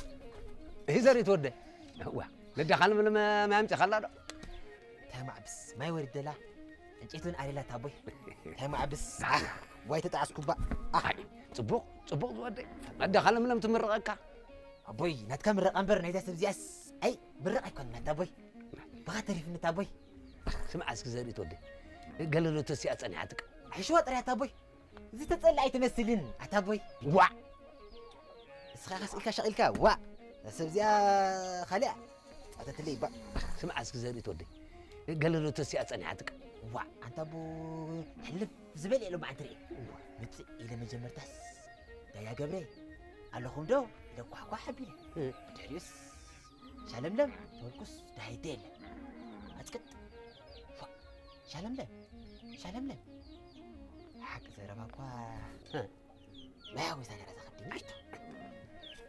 እሂ ዘሪት ወደ። ዋ፣ ነዳኻል ምልመ ማይ ኣምጺኻላ ዶ? እንታይ ማዕብስ፣ ማይ ወሪደላ። ዕንጨይቲ እውን ኣልየላ ኣቦይ። እንታይ ማዕብስ፣ ኣኽ፣ ዋይ ተጣዕስኩባ። ኣኽ። ኣይ፣ ጽቡቕ፣ ጽቡቕ ዝወደይ። ነዳኻል ምለም ትምርቐካ። ኣቦይ፣ ናትካ ምረቓ እምበር ናይዛ ሰብ እዚኣስ፣ ኣይ፣ ምረቕ ኣይኮነን ኣቦይ። ብኻ ተሪፍኒ ኣቦይ። ስምዓ እስኪ ዘሪት ወደይ። ገለ ዶ ተሲኣ ጸኒሓትካ? ሕሽዋ ጥራይ ኣቦይ። ዝተጸልኣ ኣይትመስልን፣ ኣታ ኣቦይ። ዋዕ! ንስኻ ከስ ኢልካ ሸቒልካ፣ ዋዕ! እዛ ሰብ እዚኣ ካልኣ ጻተትለይ፣ ባእ። ስምዓ እስኪ ዘርኢ ትወደይ። ገለ ዶ ተሲኣ ጸኒሓትካ? ዋዕ! ኣንታ ኣቦ ሕልፍ ዝበለ ኢሎም ኣንትርኢ። ምጽእ ኢለ መጀመርታስ፣ ዳያ ገብረ፣ ኣለኹም ዶ? ኢለ ኳሕኳሕ ኣቢለ። እ። ብድሕሪኡስ፣ ሻለምለም ተበልኩስ፣ ዳሃይተ የለ። ኣጽቅጥ። ፋእ! ሻለምለም! ሻለምለም! ሓቂ ዘረባ እኳ እ። ናይ ሓጎሳ ነይራ እዛ ከብዲ ምሽቶ።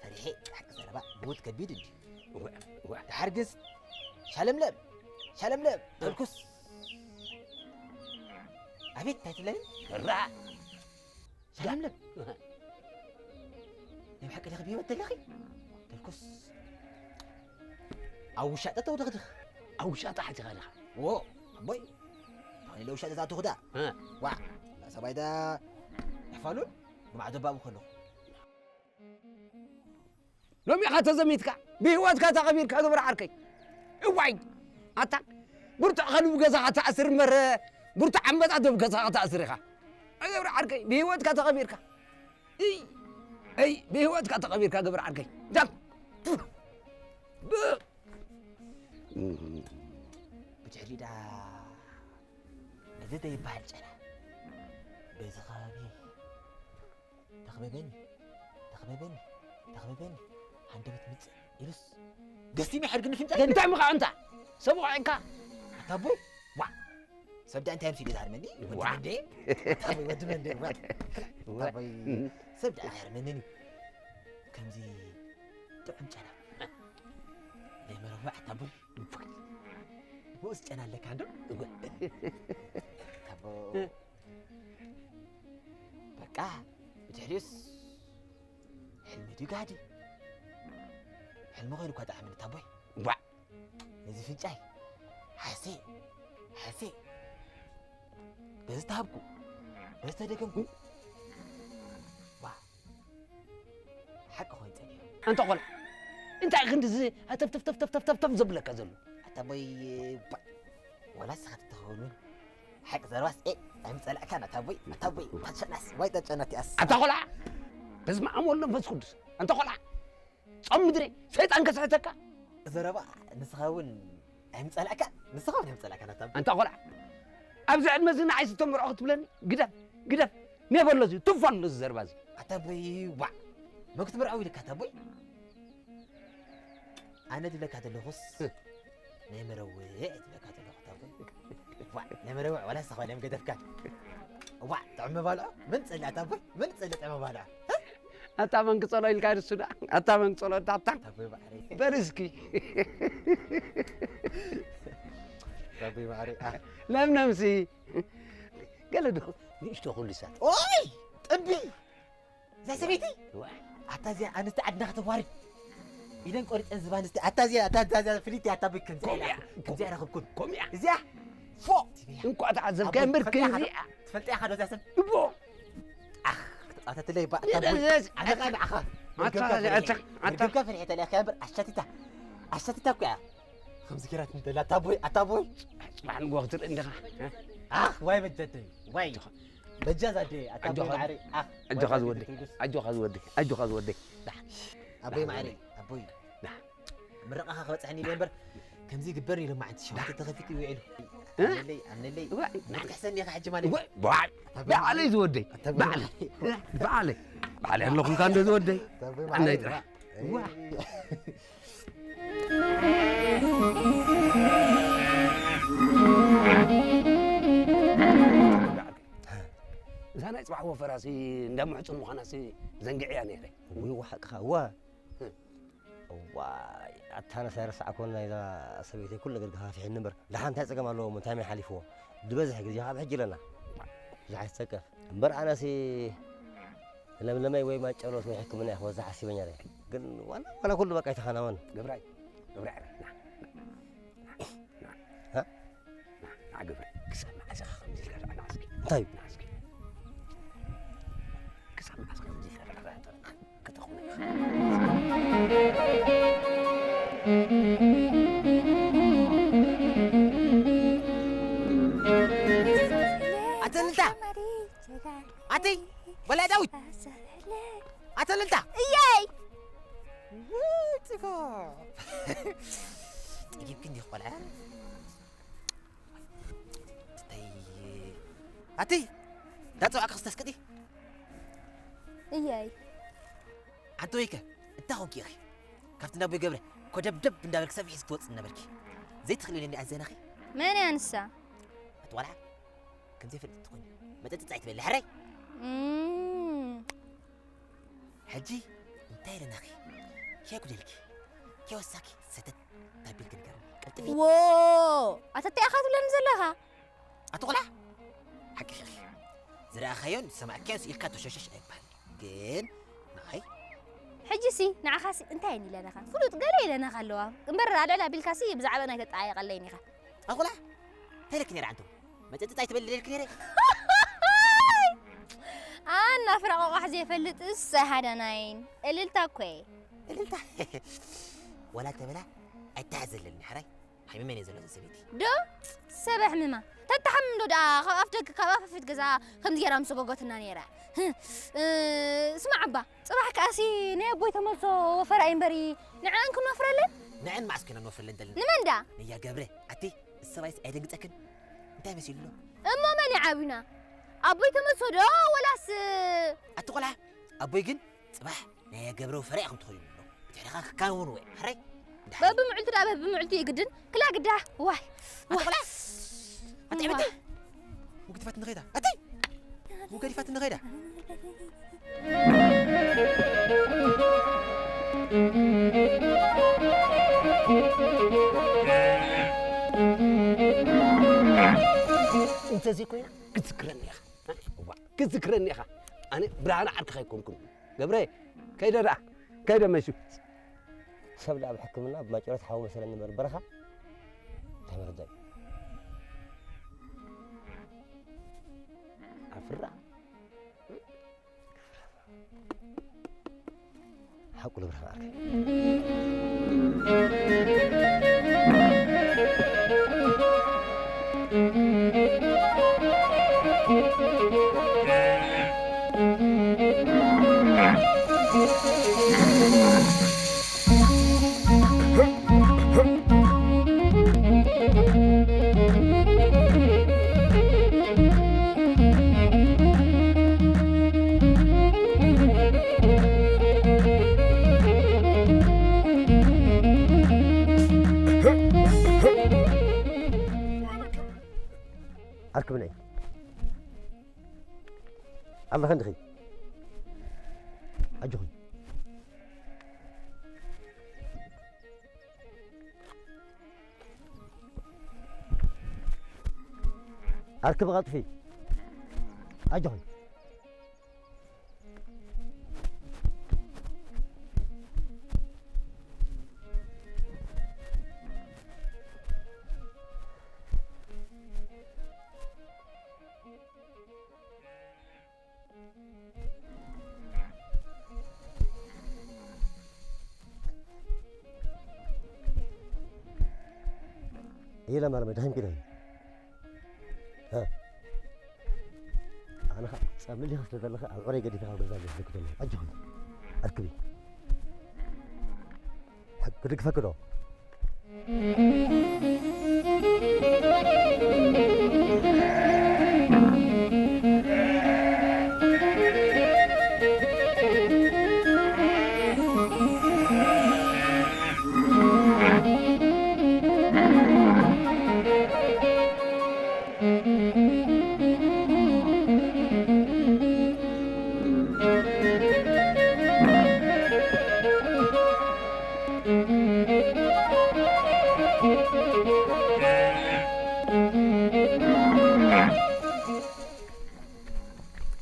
ፈሪሐ፣ ሓቂ ዘረባ ብውት ከቢድ እንድዩ። እወ፣ እወ። ደሓር ግስ፣ ሻለምለም! ሻለምለም! ተበልኩስ፣ ኣቤት እንታይ ትብለኒ? ራ! ሻለምለም! ናይ ብሓቂ ዲኺ ብህይወት ዘለኺ? ተልኩስ። ኣብ ውሻጠ ተውድኽድኽ። ኣብ ውሻጠ ሓቲኻ ዲኻ? ዎ፣ ኣቦይ። ብኸሊለ ውሻጠ ዝኣተኹ ደኣ። እ። ዋዕ፣ ላ ሰብኣይ ደኣ የሕፋሉን ንማዕዶ ባቡ ከለኹ። ሎሚ ኢኻ ተዘሚትካ፣ ብህይወትካ ተቐቢርካ ግብረ ዓርከይ። እዋይ! ኣታ ብርቱዕ ከልቢ ገዛኻ ትኣስር እምበር፣ ብርቱዕ ኣንበጣ ዶብ ገዛኻ ትኣስር ኢኻ። ግብረ ዓርከይ፣ ብህይወትካ ተቐቢርካ። እይ! እይ! ብህይወትካ ተቐቢርካ ግብረ ዓርከይ። ዳም! ብ-፣ ብድሕሪዳ እዚ ዘይበሃል ጨና በዚ ከባቢ ተኽበበኒ፣ ተኽበበኒ፣ ተኽበበኒ፣ ሃንደበት ምጽእ ኢሉስ ደስ ይምሕር ግን ፍንጫ እንታይ ምኻ ኣንታ? ሰብ ወዓይካ? ኣታ ኣቦይ፣ ዋ! ሰብ ደኣ እንታይ ምሲሉ ዝሃርመኒ? ወዲ ዋ! መንደየ? ኣታ ኣቦይ፣ ወዲ መንደየ፣ ዋ! ዋ! ኣታ ኣቦይ፣ እህ። ሰብ ደኣ ኣይሃርመንን እዩ። ከምዚ ጥዑም ጨና። ናይ መረባ ኣታ ኣቦይ፣ ንፉዕ። ንኡስ ጨና ኣለካ እንዶ? እወ። ኣታ ኣቦ፣ እህ። በቃ፣ ብድሕሪኡስ ሕልሚ ድዩ ጋህዲ? ሕልሚ ኮይኑ እኳ ጠዓመኒ ኣታ ኣቦይ። ዋዕ! ነዚ ፍንጫይ ሓሴ፣ ሓሴ። በዚ ተሃብኩ፣ በዚ ተደገምኩ። ዋ! ሓቂ ኮይኑ ጸኒሑ። ኣንታ ቆልዓ፣ እንታይ ክንድዚ ሃተፍተፍተፍተፍተፍ ዘብለካ ዘሎ? ኣታ ኣቦይ፣ ባ-፣ ዋላ ንስኻ ተትኸውን እውን ሓቂ ዘረባስ፣ ኤ፣ ኣይምጸላእካን ኣታ ኣቦይ፣ ኣታ ኣቦይ፣ እታ ጨናስ፣ ዋይ እታ ጨና እቲኣስ። ኣታ ቆልዓ፣ በስመ ኣብ ወወልድ ወመንፈስ ቅዱስ። ኣንታ ቆልዓ፣ ጾም ምድሪ፣ ሰይጣን ከስሕተካ። ዘረባ ንስኻ እውን ኣይምጸላእካን፣ ንስኻ እውን ኣይምጸላእካን ኣታ ኣቦይ። ኣንታ ቆልዓ፣ ኣብዚ ዕድመ እዚ ንዓይ ዝተመርዖ ክትብለኒ? ግደፍ፣ ግደፍ፣ ኔቨር ኣሎ እዚ፣ ቱፋ ኣሎ እዚ ዘረባ እዚ። ኣታ ኣቦይ፣ ዋዕ፣ መን ክትምርዓው ኢልካ ኣታ ኣቦይ? ኣነ ዝብለካ ዘለኹስ፣ እ። ናይ መረውዕ ዝብለካ ዘለኹ ኣታ ኣቦይ። ዋዕ፣ ናይ መረውዕ ዋላ ንስኻ ዋላ እዮም ገደፍካ። ዋዕ፣ ጥዑም መባልዖ፣ መን ጸልእ ኣታ ኣቦይ? መን ጸልእ ጥዑም መባልዖ? ኣታ መን ክጸሎ ኢልካ ንሱ ደኣ? ኣታ መን ክጸሎ ኣታ፣ ኣታ? ኣታ ኣቦይ ማዕረይ። በል እስኪ። ኣታ ኣቦይ ማዕረይ፣ ኣ። ለምለምሲ። ገለ ዶ ንእሽቶ ኩልሳት። ኦይ! ጥቢ! እዛ ሰበይቲ? ዋይ። ኣታ እዚኣ ኣንስቲ ዓድና ከተዋርድ። ኢደን ቆሪፀን ዝባ ኣንስቲ። ኣታ እዚኣ፣ ኣታ፣ ኣታ እዚኣ ፍልይቲ ኣታ ብክ ከምዚኣ ኢላ። ኮሚያ። ከምዚኣ ረኽብኩን። ኮሚያ። እዚኣ? ፎ! እንኳ ተዓዘብካ ኣብ እምበር ትፈልጥያ ኢኻ ዶ? ከምዚኣ። ትፈልጥያ ኢኻ ዶ እዛ ሰብ? እቦ። ኣኽ፣ ኣታ ትለይ ባ ኣታ ቦይ ኣነኻ ንዓኻ ኣታ ኣታ ርግምካ ፍርሒ ተለያካ እምበር ኣሻቲታ ኣሻቲታ እኮ እያ ከምዚ ገይራት እንተላ ኣታ ቦይ ኣታ ቦይ ጽባሕ ንግሆ ክትርኢ እንዲኻ ኣኽ ዋይ በጀተይ ዋይ በጃ ዛደ ኣታ ቦይ ማዕሪ ኣኽ ኣጆኻ ዝወደይ ኣጆኻ ዝወደይ ኣጆኻ ዝወደይ ኣቦይ ማዕሪ ኣቦይ ምርቓኻ ክበፅሐኒ ኢለ እምበር ከምዚ ይግበር ኢሉ ማዓንቲ ሸውዓተ ተኸፊቱ ይውዒሉ ኣነለይ ኣነለይ ክትሕሰኒ ኢኻ ሕጂ ማለት ባዕለይ ዝወደይ ባዕለይ ባዕለይ ባዕለይ ኣለኹልካ እንዶ ዝወደይ ኣነይ ጥራሕ እዛ ናይ ፅባሕ ወፈራሲ እንዳምሕፁን ምዃናሲ ዘንግዕያ ነይረ እዋ ሓቅኻ እዋ እዋይ ኣታ ኣነስ ኣይረሳዕኮን ናይዛ ሰበይተይ ኩሉ ነገር ገፋፊሕኒ እምበር ደሓን እንታይ ፀገም ኣለዎ እሞ እንታይ መን ሓሊፍዎ ዝበዝሕ ግዜ ካብ ሕጂ ኣለና ብዙሕ ኣይትፀቀፍ እምበር ኣነሲ ለምለመይ ወይ ማጨሎት ወይ ሕክምና እየ ክወስዳ ሓሲበ ነይረ ግን ዋላ ዋላ ኩሉ በቃ ኣይተኸናወን ገብራይ ገብራይ ንዓ ግብሪ ክሳብ መዓስ ኢኻ ከምዚ ኢልካ ትዕናዕ እስኪ እንታይ እዩ ንዓ እስኪ ክሳብ መዓስ ኢኻ ከምዚ ኢልካ ትዕናዕ ከተኹነ ኣተልታ ኣተይ በላይ ዳዊት ኣተልታ እየይ ጥጎ ጥጊብኪ እንዲኽ ቆልዓ ኣቲ ኣቲ እንዳፀዋዕካ ክስተስቅጢ እያይ ኣንተ ወይከ እንታይ ኮንኪ ኢኺ ካብቲ እንዳቦይ ገብረ ኮደብደብ እንዳበልክ ሰፊሕ ክትወፅእ ነበርኪ ዘይትኽእሊ ነኒ ኣዘናኺ መን እያ ንሳ ኣቲ ቆልዓ ከምዘይፈልጥ ትኾኒ መጠጥፃ ኣይትበሊ ሕራይ ሕጂ እንታይ ደናኺ ኬጉደልኪ ኬወሳኪ ሰተት ታቢልኪ ንገር ቀልጥፊ ዎ ኣተተይ ኣኻ ትብለኒ ዘለኻ ኣቲ ቆልዓ ሓቂ ኺኺ ዝረኣኻዮን ዝሰማዕካዮን ስኢልካ ተሸሸሽ ኣይበሃል ግን ንዓይ ሕጂሲ ንዓኻሲ እንታይ እየን ኢለናኻ ፍሉጥ ገለ ኢለናኻ ኣለዋ እምበር ኣልዕል ኣቢልካሲ ብዛዕባ ናይ ተጠዓየቐለይን ኢኻ ኣቲ ቆልዓ እንታይ ኢለኪ ነይረ ዓንቶ መጠጥጣ ኣይትበሊ ኢለኪ ነይረ ኣና ፍረ ቆቋሕ ዘይፈልጥ እሰ ሃዳናይን እልልታ እኮ እየ እልልታ ወላ ተበላ ኣይተሓዘለኒ ሕራይ ሓሚመን እየ ዘሎ ሰበይቲ ዶ ሰብ ኣሕምማ ተተሓምም ዶ ደኣ ካብ ኣፍ ደግ ካብ ኣፍ ፊት ገዛ ከምዚ ገይራ ምስ ጎጎትና ነይራ ስማዕ ኣባ ፅባሕ ከኣሲ ናይ ኣቦይ ተመልሶ ወፈራ እዩ እምበሪ ንዕኣን ክንወፍረለን ንዕን መዓስ ኮይና ንወፍረለን ዘለና ንመን ደኣ ነያ ገብረ ኣቲ እሰባይስ ኣይደንግፀክን እንታይ መሲሉ ኣሎ እሞ መን ይዓብዩና ኣቦይ ተመልሶ ዶ ወላስ ኣቲ ቆልዓ ኣቦይ ግን ፅባሕ ናይ ገብረ ወፈራ ኢኹም ትኾይኑ ኣሎ እቲ ሕደኻ ክካውን ወይ ሕራይ በብምዕልቱ ደኣ በብምዕልቱ የግድን ክላ ግዳ ዋይ ኣቲ ቆልዓ ኣቲ ዕብቲ ሙግድፋት ንኸይዳ ኣቲ ሙገዲፋት ንኸይዳ እንተዘይ ኮይና ክትዝክረኒ ኢኻ ክትዝክረኒ ኢኻ ኣነ ብርሃነ ዓርክኻ ኣይኮንኩን ገብረ ከይደ ደኣ ከይደ መሹ ሰብ ደኣ ብሕክምና ብማጨረት ሓው መሰለኒ እምበር በረኻ እንታይ መረጃ እዩ ኣፍራ ሓቁ ልብርሃን ዓርከይ ኣርክብነይ ኣለኸ እንድኺ ኣጆኹም ኣርክብ ቐልጥፊ ኣጆኹም የለ ማርመ፣ ደኺምኪ ዶ? እ? ኣነ ኸ ጸምሊ ኸስለ ዘለኸ ኣብ ዕረይ ገዲፈ ካብ ገዛ ገዝልክ ዘሎ። ኣጆኺ፣ ኣርክቢ። ክድግፈኪ ዶ?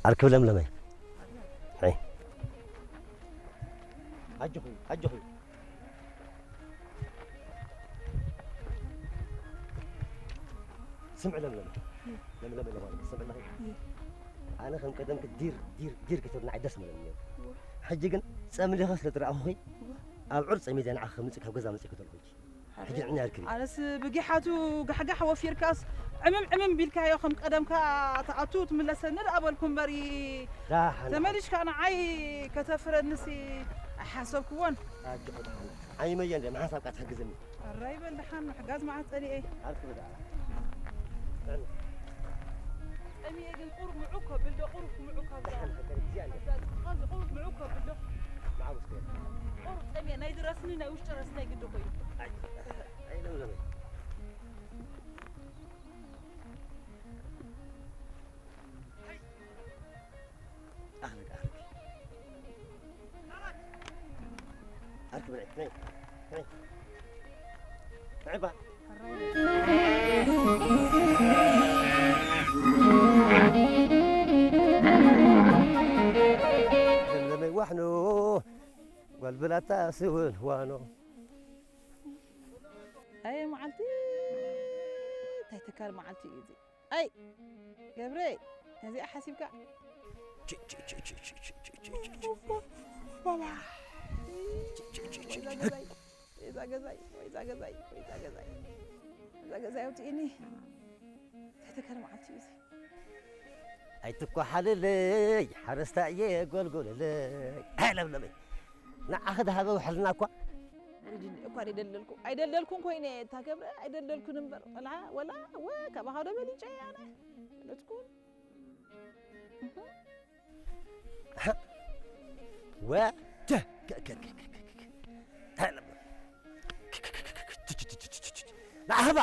ኣርክብ ለምለመይ። ኣይ። ኣጆኺ፣ ኣጆኺ። ስምዒ ለምለመይ። ለምለመይ ለማለት ስምዒ ኣለኺ። ኣነ ከም ቀደምኪ ዲር፣ ዲር፣ ዲር ክትብልና ኣይደስ ምለኒ ነይሩ። ሕጂ ግን ጸምሊኸ ስለ ዝረኣኹኺ፣ ኣብ ዑር ጸሚደ ንዓኺ ከምጽእ ካብ ገዛ መጺእኪ ዘለኹ። ሕጂ ንዕኛ ኣርክቢ። ኣነስ ብጊሓቱ ጋሕጋሕ ወፊርካስ ዕምም ዕምም ቢልካዮ ከም ቀደምካ ትኣቱ ትምለሰኒ ደኣ በልኩ እምበሪ፣ ዳሓን፣ ተመሊሽካ ንዓይ ከተፍረንሲ ኣይሓሰብክዎን። ኣጆኺ ደሓን። ዓይመየ እንደ ምሓሳብካ ትሕግዝኒ። ኣራይ በል ደሓን፣ ምሕጋዝ መዓት ጸኒኤ። ኣርክቢ ደኣ። ጥዕና። ጠሚየ ግን ቁሩብ ምዑ ከብል ዶ፣ ቁሩብ ምዑ ካብዛ፣ ደሓን፣ ሕገር እግዚኣብሔር። ካብዛ ጥቃ ቁሩብ ምዑ ከብል ዶ። መዓወስከ። ቁሩብ ጠሚየ፣ ናይ ዝረስኒ፣ ናይ ውሽጢ ረስኒ ግዲ ኮይኑ። ኣይ፣ ኣይ፣ ለምለመ። ኣህለክ፣ ኣህለክ። ኣርክ ብልዒ፣ ነይ፣ ነይ። ንዕባ። ለምለመይ ዋሕኖ፣ ጓል ብላታ ስውን ዋኖ። ኣየ መዓልቲ፣ እንታይ ተካል መዓልቲ እዩ እዚ። ኣይ ገብረ፣ ነዚኣ ሓሲብካ? ቺ፣ ቺ፣ ቺ፣ ቺ፣ ቺ፣ ቺ፣ ቺ፣ ቺ፣ ቺ፣ ቺ። ባባ። ቺ፣ ቺ፣ ቺ፣ ቺ፣ ወይዛ ቺ። ገዛይ፣ ወይዛ ገዛይ፣ ወይዛ ገዛይ፣ ወይዛ ገዛይ። እዛ ገዛይ ኣውፅእኒ። ተተከለ መዓልቲ እዩ እዚ። ኣይትኳሓልለይ፣ ሓረስታይ እየ፣ ጎልጎለለይ። ኣይ ለምለመይ፣ ንዓኺ ድሃበ ውሕልና እኳ። ወይድኒ እኳ ኣይደለልኩ-፣ ኣይደለልኩን ኮይነ፣ እታ ገብረ ኣይደለልኩን እምበር፣ ቆልዓ ወላ፣ ወ፣ ካባኻ ዶ በሊጨ ኣነ? በለትኩን። እህ። ኣህ። ወ፣ ተ፣ ከ፣ ከ፣ ከ። ኣይ ለምለም። ንዓኽባ።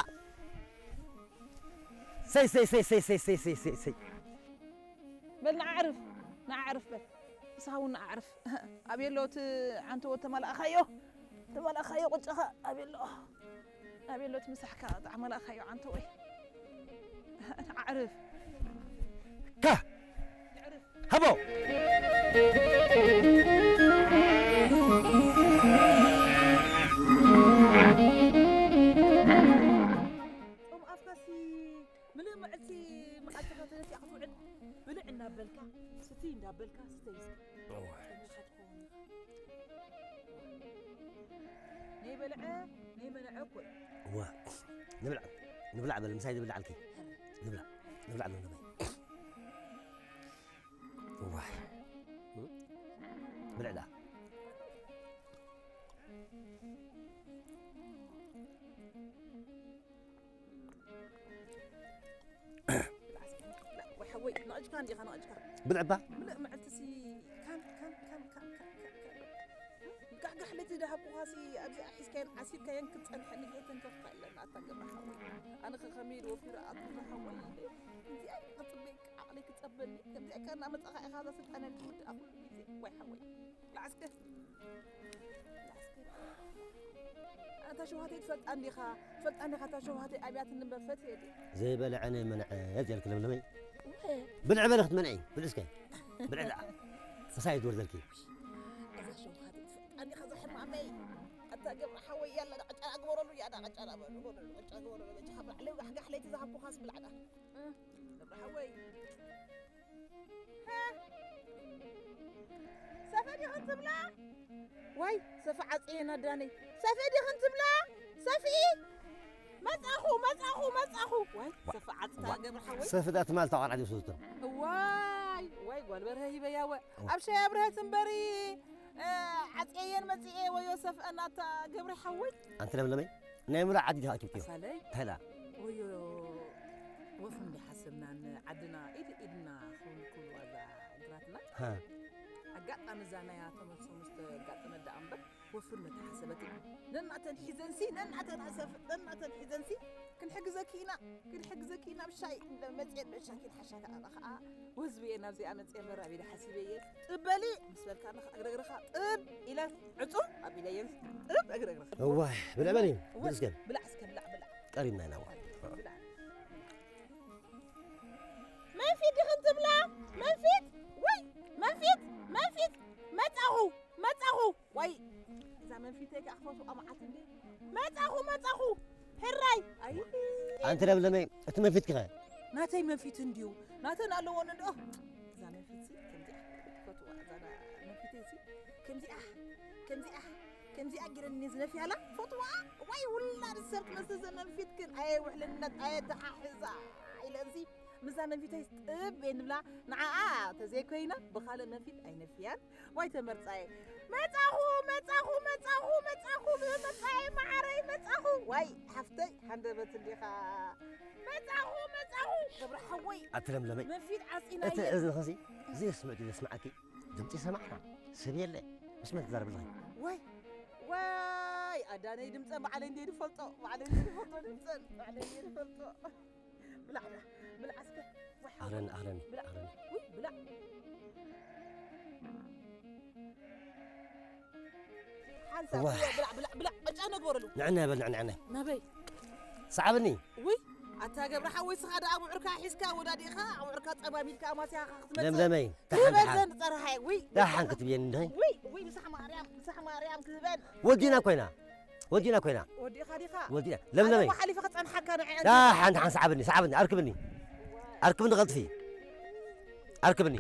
ሰይ፣ ሰይ፣ ሰይ። በል ንዓዕርፍ፣ ንዓዕርፍ በል። ንስኻ እውን ንዓዕርፍ። ኣበይ ኣሎ እቲ ዓንተቦ ተመላእኻዮ? ተመላእኻዮ ቅጫኻ ኣበይ ኣሎ? ኣበይ ኣሎ እቲ ምሳሕካ ተመላእኻዮ ዓንተቦይ? ንዓዕርፍ። ካ! ንዕርፍ። ሃቦ! ጾም ኣፍካሲ ምሉእ መዓልቲ መዓልትኻ ተነሲኣ ክትውዕል፣ ብልዕ እናበልካ፣ ስትይ እንዳበልካ፣ ስተይ እስከ። እዋ። ጸሚኻ ትኸውን ኢኻ። ነይበልዐ፣ ነይመንዐ እኮ እዩ። እዋ። ንብላዕ፣ ንብላዕ በል፣ ምሳይ ዝብላዓልኪ። ንብላዕ፣ ንብላዕ በል፣ ንበይ። እዋ። ብልዕ ደኣ። ወይ ሓወይ፣ ነቒጭካ እንዲኻ፣ ነቒጭካ። ብልዕባ? ምልእ መዓልትሲ ካን፣ ካን፣ ካን፣ ካን፣ ካን፣ ካን፣ ካን። ጋሕጋሕ ለይቲ ዝሃብኩኻሲ ኣብዚኣ ሒዝካየን ዓሲልካየን ክትጸንሐኒ ከይተንከፍካ የለን፣ ኣታ ገብረ ሓወይ። ኣነ ኸ ከመይ ኢሉ ወፊሩ ኣቱ ሓወይ ኢለ። እዚኣ ክጽበየካ፣ ዓቕለይ ክጸበኒ፣ ከምዚኣ ከ እናመጻኻ ኢኻ ዘስልጠነኒ ውድኣ ኩሉ ግዜ። ወይ ሓወይ። ላዕስከ። ኣታ ሸውሃተይ ትፈልጣ እንዲኻ፣ ትፈልጣ እንዲኻ፣ ኣታ ሸውሃተይ ኣብያትኒ እምበር ፈትየ ድየ? ዘይበልዐ ነይመንዐ ዘልኪ ለምለመይ። እወ። ብልዒ በሊ ክትመንዒ፣ ብልዒ እስከ። ብልዒ ደኣ። ምሳይ ትወርደልኪ። እዛ ሸውሃተይ ትፈልጣ እንዲኻ፣ እዛ ሕማመይ። ኣታ ገብረ ሓወይ፣ ያላ፣ ዳ ቅጫ ግበረሉ፣ ያ፣ ዳ ቅጫ ግበረሉ፣ ቅጫ ግበረሉ፣ በጃኻ ብላዕ፣ ለይ ጋሕጋሕ ለይቲ ዝሃብኩኻስ ብላዕ፣ ዳ። እ፣ ገብረ ሓወይ። ሰፈ ዲኽን ትብላ? ዋይ፣ ሰፈ ዓጽየና ዳነይ። ሰፈ ዲኽን ትብላ? ሰፍኢ! መጻኹ፣ መጻኹ፣ መጻኹ። ዋይ፣ ዋ-፣ ሰፍእ ዓጽታ ዋ-፣ ገብረ ሓወይ። ሰፍእ ዳኣ ትማል ተቋርዓ ድዩ ስልቱ? ዋይ፣ ዋይ፣ ጓል በርሀ ሂበያ ወ-፣ ዋ-፣ ኣብ ሻይ ኣብርሀት እምበሪ፣ እ፣ ዓጽየየን መጺኤ ወዮ ሰፍአ ናታ ገብረ ሓወይ። ኣንቲ ለምለመይ፣ ናይ ምሉእ ዓዲ ዲኻ ኣኪብክዮ? ኣሳለይ። እንታይ ደኣ? ወዮ ወፍሪ እንዲ ሓሰብናን ዓድና ኢድ ኢድና ክውን ኩሉ ዋዛ ግራትና። ሃ። ኣጋጣሚ እዛ ናይ ኣቶ መፍሶ ምስ ተጋጠመት ደኣ እምበር፣ ወፍሪ እንተሓሰበት ነናተን ሒዘንሲ፣ ነናተን ኣሰፍ-፣ ነናተን ሒዘንሲ፣ ክንሕግዘኪ ኢና፣ ክንሕግዘኪ ኢና፣ ብሻይ መጽኤ፣ ብሻኪን ሓሻካ ኣባ ኸኣ ወዝቢ እየ ናብዚኣ መጽኤ፣ በራቢደ ሓሲበ እየ። ጥብ በሊ ምስ በልካ፣ ኣለኻ እግረግረኻ ጥብ ኢለ ዕጹ ኣቢለየን፣ ጥብ እግረግረኻ። እዋይ፣ ብልዕ በሊ፣ እወ፣ ብልስከን። ብላዕ እስከ፣ ብላዕ፣ ብላዕ። ቀሪብና ኢና፣ እዋ። ብላዕ። መንፊት ዲኽን ትብላ? መንፊት? ወይ፣ መንፊት፣ መንፊት፣ መጻኹ፣ መጻኹ። ዋይ፣ እዛ መንፊተይ ከኣ ክፈትዋ መዓት እንዴ። መጻኹ፣ መጻኹ። ሕራይ። ኣይ። ኣንቲ ለምለመይ፣ እቲ መንፊትኪ ኸ? ናተይ መንፊት እንድዩ። ናተን ኣለዎን እንዶ። እዛ መንፊትሲ ከምዚኣ ትፈትዋ፣ እዛ መንፊተይሲ ከምዚኣ፣ ከምዚኣ፣ ከምዚኣ ጌረኒ ዝነፍያላ ትፈትዋ። ዋይ፣ ውላድ ሰብ ትመስል ዘ መንፊትክን። ኣየ ውሕልነት፣ ኣየ ተሓሕዛ ኢለንሲ። ምዛ መንፊተይ ጥብ እየ ንብላ፣ ንዓኣ ተዘይኮይና ብኻልእ መንፊት ኣይነፍያን። ዋይ ተመርጻየ። መጻኹ፣ መጻኹ፣ መጻኹ፣ መጻኹ፣ ብመርጻየ መዓረይ መጻኹ። ዋይ ሓፍተይ፣ ሃንደበት እንዲኻ። መጻኹ፣ መጻኹ፣ ገብረ ሓወይ። ኣቲ ለምለመይ። መንፊት ዓጺና እቲ እየ። እዝንኽሲ ዘይስምዕ ድዩ ዘስምዓኪ? ድምጺ ሰማዕና፣ ሰብ የለ። ምስ መን ትዛረቢ ኣለኺ? ዋይ፣ ዋይ፣ ኣዳነይ ድምጸን ባዕለይ እንድየ ዝፈልጦ፣ ባዕለይ እንድየ ዝፈልጦ ድምጸን፣ ባዕለይ እንድየ ዝፈልጦ። ብላዕ፣ ብላዕ፣ ብላዕ እስከ። ዋይ፣ ኣህለን፣ ኣህለን፣ ብላዕ። ኣህለን። ውይ፣ ብላዕ። ሓንሳብ፣ ዋይ። ብላዕ፣ ብላዕ፣ ብላዕ፣ ብላዕ። ዕጫ ነግበረሉ። ንዕና በል፣ ንዕና፣ ንዕና። ናበይ? ሰዓብኒ። ውይ፣ ኣታ ገብረ ሓወይ፣ ስኻ ደኣ ኣብዑርካ ሒዝካ ወዳዲእኻ፣ ኣብዑርካ ጸማሚድካ ኣማስያኻ ክትመጽእ። ለምለመይ፣ ደሓን፣ ደሓን። ዝበዘን ጸርሃይ፣ ውይ፣ ደሓን ክትብየኒ እንድኺ? ውይ፣ ውይ፣ ምሳሕ ማርያም፣ ምሳሕ ማርያም ክህበን። ወዲና ኮይና። ወዲና ኮይና። ወዲኻ ዲኻ? ወዲና። ለምለመይ። ኣነ ሓሊፈ ክጸንሓካ ንዕኣ። ዳ ሓንቲ ሓንቲ ሰዓብኒ፣ ሰዓብኒ፣ ኣርክብኒ። ኣርክብኒ ቀልጥፊ። ኣርክብኒ።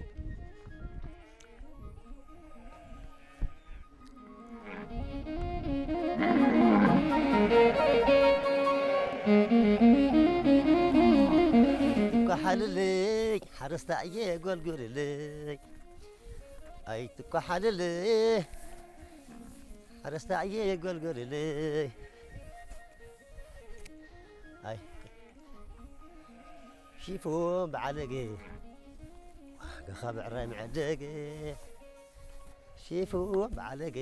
ትኳሓልለይ፣ ሓረስታ እየ ጎልጉልለይ። ኣይትኳሓልለይ፣ ሓረስታ እየ ጎልጎልለይ። ኣይ፣ ሺፎን ብዓለገ፣ ዋጋኻ ብዕራይ መዐደገ። ሺፎን ብዓለገ፣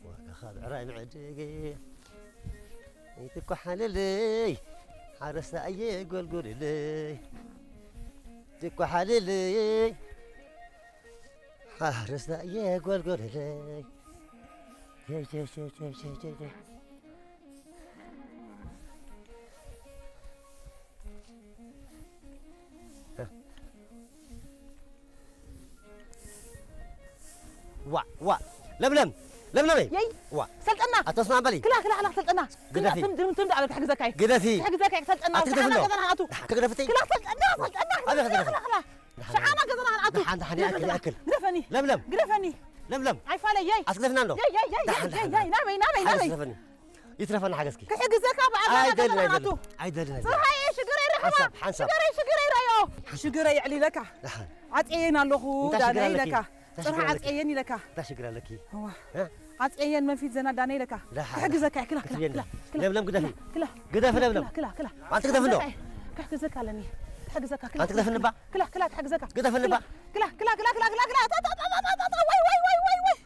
ዋጋኻ ብዕራይ መዐደገ። ኣይትኳሓልለይ፣ ሓረስታ እየ ጎልጎልለይ። ትኳሓልለይ፣ ሓረስታ እየ ጎልጎልለይ። ቸይ፣ ቸይ፣ ቸይ። ዋ፣ ዋ፣ ለምለም፣ ለምለመይ። የይ፣ ዋ። ሰልጠና። ኣቶ ስማን በሊ። ክላ፣ ክላ፣ ክላ፣ ሰልጠና። ግደፊ። ክላ፣ ትም፣ ትም፣ ትም፣ ትም፣ ትም፣ ትም፣ ግደፊ። ግደፊ። ትም፣ ትም፣ ትም፣ ትም፣ ትም፣ ኣቲ ግደፊ ኣሎ። ኣቲ ግደፊ። ኣቲ ግደፍቲ። ክላ፣ ሰልጠና፣ ሰልጠና፣ ኣቲ ግደፊ። ክላ፣ ክላ። ደሓን፣ ደሓን፣ ይኣክል፣ ይኣክል። ግደፈኒ። ለምለም። ግደፈኒ። ለምለም። ኣይፋለየይ። ኣስግደፍና ኣሎ። የይ፣ የይ፣ የይ፣ ደሓን፣ የይ፣ ደሓን፣ የይ፣ ደሓን። ናበይ፣ ናበይ፣ ናበይ? ኣይስደፈኒ። ይትረፈና ሓገዝኪ። ክሕግዘካ ብዓል ኣይደልን፣ ኣይደልን። ኣይደልን፣ ኣይደልን። ጽርሃየ ሽግረይ ረኸባ። ሓንሳብ፣ ሓንሳብ። ሽግረይ፣ ሽግረይ ረዮ። ሽግረይ የዕሊለካ። ደሓን። ዓጽየን ኣለኹ፣ እንታይ ሽግር ዳና ኣለኪ? ኢለካ። እንታይ ሽግር ጽርሃ ኣለኪ? ዓጽየን ኢለካ። እንታይ ሽግር ኣለኪ? እዋ። እ? ዓጽየን መንፊት ዘና ዳና ኢለካ። ደሓን። ክሕግዘካ እየ፣ ክላ፣ ክላ፣ ክትብየኒ። ክላ፣ ክላ። ለምለም ግደፊ። ክላ፣ ክላ። ግደፊ ለምለም። ክላ፣ ክላ፣ ክላ። ኣንቲ ግደፊ እንዶ። ክሕግዘካ ኣለኒ። ክሕግዘካ፣ ክላ፣ ኣንቲ ግደፊ እንባ። ክላ፣ ክላ፣ ክሕግዘካ። ግደፊ እንባ። ክላ፣ ክላ፣ ክላ። ታ፣ ታ፣ ታ፣ ታ፣ ታ፣ ወይ፣ ወይ፣ ወይ፣ ወይ፣ ወይ።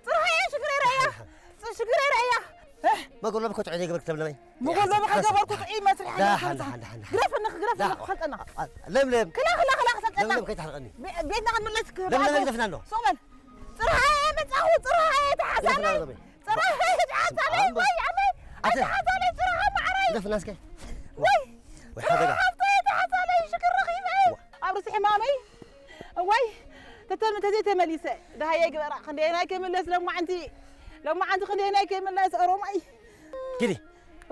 ጽርሃየ ሽግረይ ረያ። ጽ-፣ ሽግረይ ረያ። እህ። መጎሎሚ ኮትዖ ዘይገበርክ ለምለመይ። መጎሎሚ ሓንሳብ፣ ከይገበርኩ ጥዒ መስርሕ ሓንሳብ፣ ኣይነበርኩ ሓንሳብ፣ ሓንሳብ። ሓንሳብ። ግረፈኒ፣ ግረፈኒ፣ ዳ-፣ ክፈልጠና። ኣ-፣ ኣ-፣ ለምለም። ክላ፣ ክላ፣ ክላ፣ ክሰልጠና። ለምለም ከይትሓርቀኒ። ቤ-፣ ቤትና ክንምለስ ክ-፣ ለምለም በዓል ይግደፍና ኣሎ። ሶመን። ጽርሃየ መጻኹ፣ ጽርሃየ ተሓሳለይ። ይግደፍና ኣሎ። ጽርሃየ ተሓሳለይ፣ ኣምበር። ወይ ኣመይ። ኣተ-፣ ኣይተሓሳለይ፣ ጽርሃ ማዕረይ። ግደፍና እስከ። ወይ። ወይ ሓደጋ። ጽርሃ ሃብተይ ተሓሳለይ፣ ሽግር ረኺበ። ዋ። ኣብ ርእሲ ሕማመይ። እዋይ፣ ተተም-፣ ተዘይተመሊሰ፣ ደሃየ ግበራ፣ ክንደየናይ ከይምለስ ሎማዓንቲ፣ ሎማዓንቲ ክንደየናይ ከይምለስ፣ ኦሮማይ። ኪዲ፣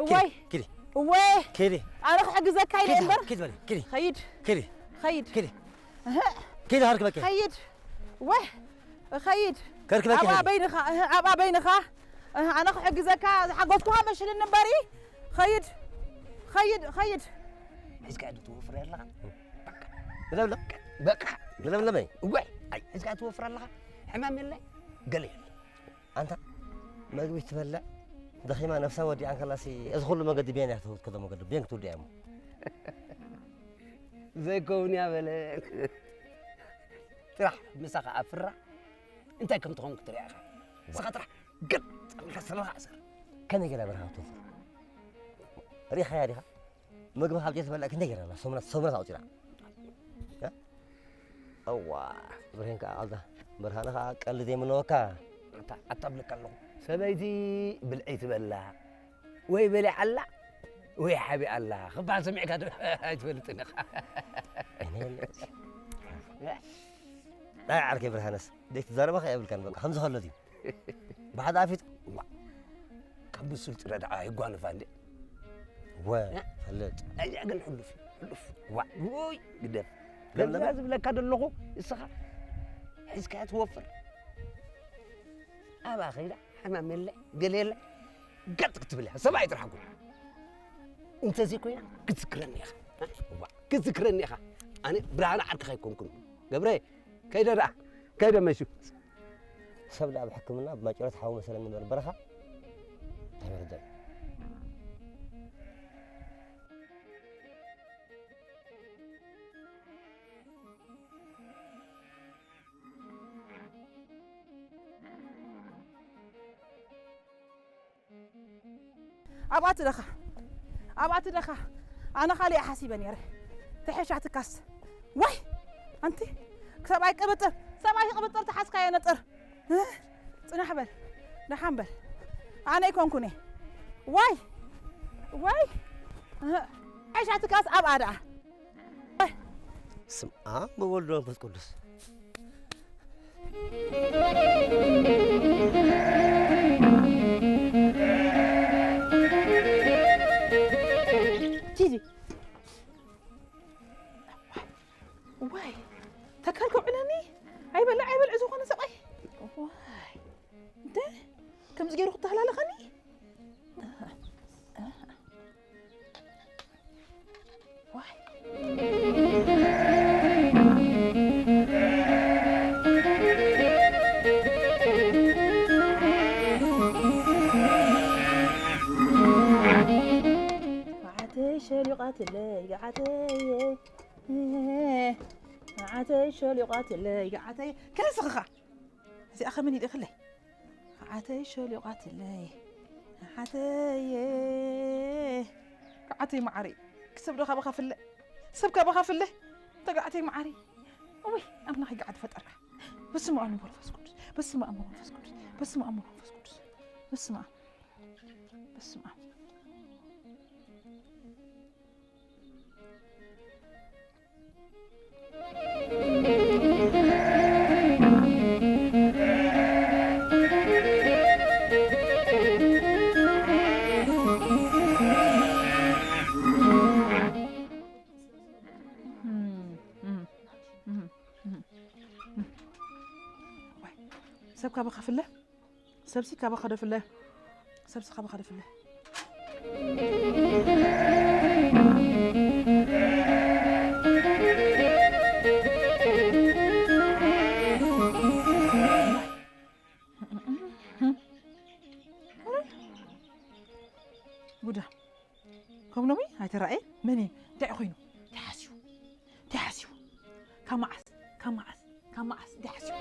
እዋይ። ኪዲ፣ ኪዲ። እወ። ኪዲ። ኣነ ክሕግዘካ ኢለ ኪዲ፣ እምበር። ኪዲ በሊ፣ ኪዲ። ኸይድ። ኪዲ። ኸይድ። ኪዲ፣ ሃርክበኪ። ኸይድ። ወ-፣ ኸይድ። ከርክበኪ ኣብ ኸይድ። ኣበይንኻ፣ እህ፣ ኣብ ኣበይንኻ። እህ፣ ኣነ ክሕግዘካ ዝሓገዝኩኻ መሽልኒ እምበሪ። ኸይድ ኸይድ ኸይድ። ሒዝካ ዶ ትወፍር ኣለኻ? በቃ። ለምለም። በቃ። ለምለመይ። እዋይ፣ ኣይ፣ ሒዝካ ትወፍር ኣለኻ? ሕማም የለ፣ ገለ የለ። ኣንታ መግቢ ትበልዕ፣ ደኺማ ነፍሳ ወዲኣ እንከላሲ፣ እዚ ኩሉ መገዲ ቤን እያ ትኸዶ መገዲ፣ ቤን ክትውድእ እያ እሞ። ዘይከውን እያ በለ። ጥራሕ ምሳኻ ኣፍራ፣ እንታይ ከም ትኸውን ክትሪኣ ኢኻ። ንስኻ ጥራሕ ገጥ ኣቢልካ ሰላሳ ዓሰርተ። ከመይ ገይራ በረኻ ክትወፍር? ሪኢኻያ ዲኻ? መግቢ ካብ ዘይትበልዕ ክንደይ ገይራ ኣላ? ሰሙናት፣ ሰሙናት ኣውፂላ። እ? እዋ፣ ብርሄን ከኣ ኣልዳ። ብርሃነ ከኣ ቀልዲ ዘይምነወካ። ኣታ፣ ኣታ እብለካ ኣለኹ። ሰበይቲ ብልዒ ትበላ። ወይ በሊዓ ኣላ፣ ወይ ሓቢኣ ኣላ። ክበሃል ሰሚዕካ ዶ ኣይትፈልጥን ኢኻ። ኣይ፣ ዓርከይ ብርሃነስ፣ ዘይትዛረባ ከ የብልካን በቃ። ከምዚ ከሎ ድዩ? ብሓደ ኣፊት፣ ዋ፣ ካብ ብሱል ጥረ ደኣ ይጓነፋ እንዴ? ወ፣ እ? ፈልጥ። እዚኣ ግን ሕሉፍ እዩ፣ ሕሉፍ። ዋ፣ ውይ፣ ግደፍ። ለምለመ? ከምዛ ዝብለካ ዘለኹ፣ እስኻ ሒዝካያ ትወፍር። ኣብኣ ኸይዳ፣ ሕማም የለ፣ ገለ የለ፣ ገጥ ክትብል እያ። ሰብኣይ ጥራሕ ኩን። እንተዘይኮይና፣ ክትዝክረኒ ኢኻ። እ? ዋ፣ ክትዝክረኒ ኢኻ። ኣነ ብርሃነ ዓርክኻ ኣይኮንኩን። ገብረ፣ ከይደ ደኣ፣ ከይደ መሹ። ሰብ ደኣ ብሕክምና ብማጭረት ሓው መሰለኒ እምበር በረኻ ኣይምርዳእን። ኣብኣ ትደኻ፣ ኣብኣ ትደኻ። ኣነ ካልእ እየ ሓሲበ ነይረ። ተሐሻትካስ። ዋይ! ኣንቲ ሰብኣይ ቅብጥር፣ ሰብኣይ ቅብጥር ተሓዝካዮ ነጥር። እ? ጽናሕ በል፣ ደሓን በል። ኣነ ኣይኮንኩን እየ። ዋይ! ዋይ! እ፣ ተሐሻትካስ ኣብኣ ደኣ። በስመ ኣብ ወወልድ ወመንፈስ ቅዱስ። ቲዚ። ዋይ፣ ተካል ከውዕለኒ? ኣይበልዕ ኣይበልዕ ዝኾነ ሰብኣይ። ዋይ፣ እንተ ከምዚ ገይሩ ክተሃላለኸኒ? ዋይ። ገዓተይ ሸሊቓትለይ፣ ገዓተየ፣ ገዓተይ ሸሊቓትለይ፣ ገዓተየ። ከስኽኻ። እዚኣ ኸመን ኢልኽለይ? ዓተይ ሸሊቓትለይ፣ ዓተየ፣ ዓተይ መዓረይ፣ ክሰብ ዶ ካባኻ ፍለ? ሰብ ካባኻ ፍለ? እንተ ዓተይ መዓረይ። እውይ፣ ኣምላኸይ ገዓት ፈጠርካ። በስመ ኣብ ወመንፈስ ቅዱስ፣ በስመ ኣብ ወመንፈስ ቅዱስ፣ በስመ ኣብ ወመንፈስ ቅዱስ፣ በስመ ኣብ፣ በስመ ኣብ። ሰብ ካባኻ ፍለ? ሰብሲ ካባኻ ዶ ፍለ? ሰብሲ ካባኻ ዶ ፍለ? ጉዳ። ከም ሎሚ ኣይተራእየን። መን እዩ? እንታይ ኮይኑ? እንታይ ሓስዩ? እንታይ ሓስዩ? ካብ መዓስ? ካብ መዓስ? ካብ መዓስ? እንታይ ሓስዩ?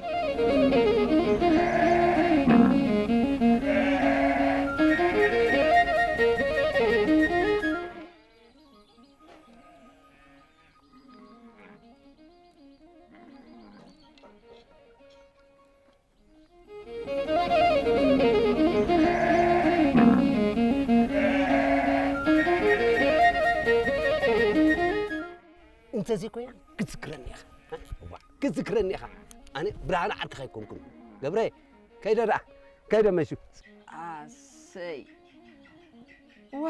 እንተዘይኮይና ክትዝክረኒ ኢኻ። እዋ፣ ክትዝክረኒ ኢኻ። ኣነ ብርሃነ ዓርክኻ ኣይኮንኩን። ገብረ፣ ከይደ ደኣ፣ ከይደ መሹ። ኣሰይ። ዋ፣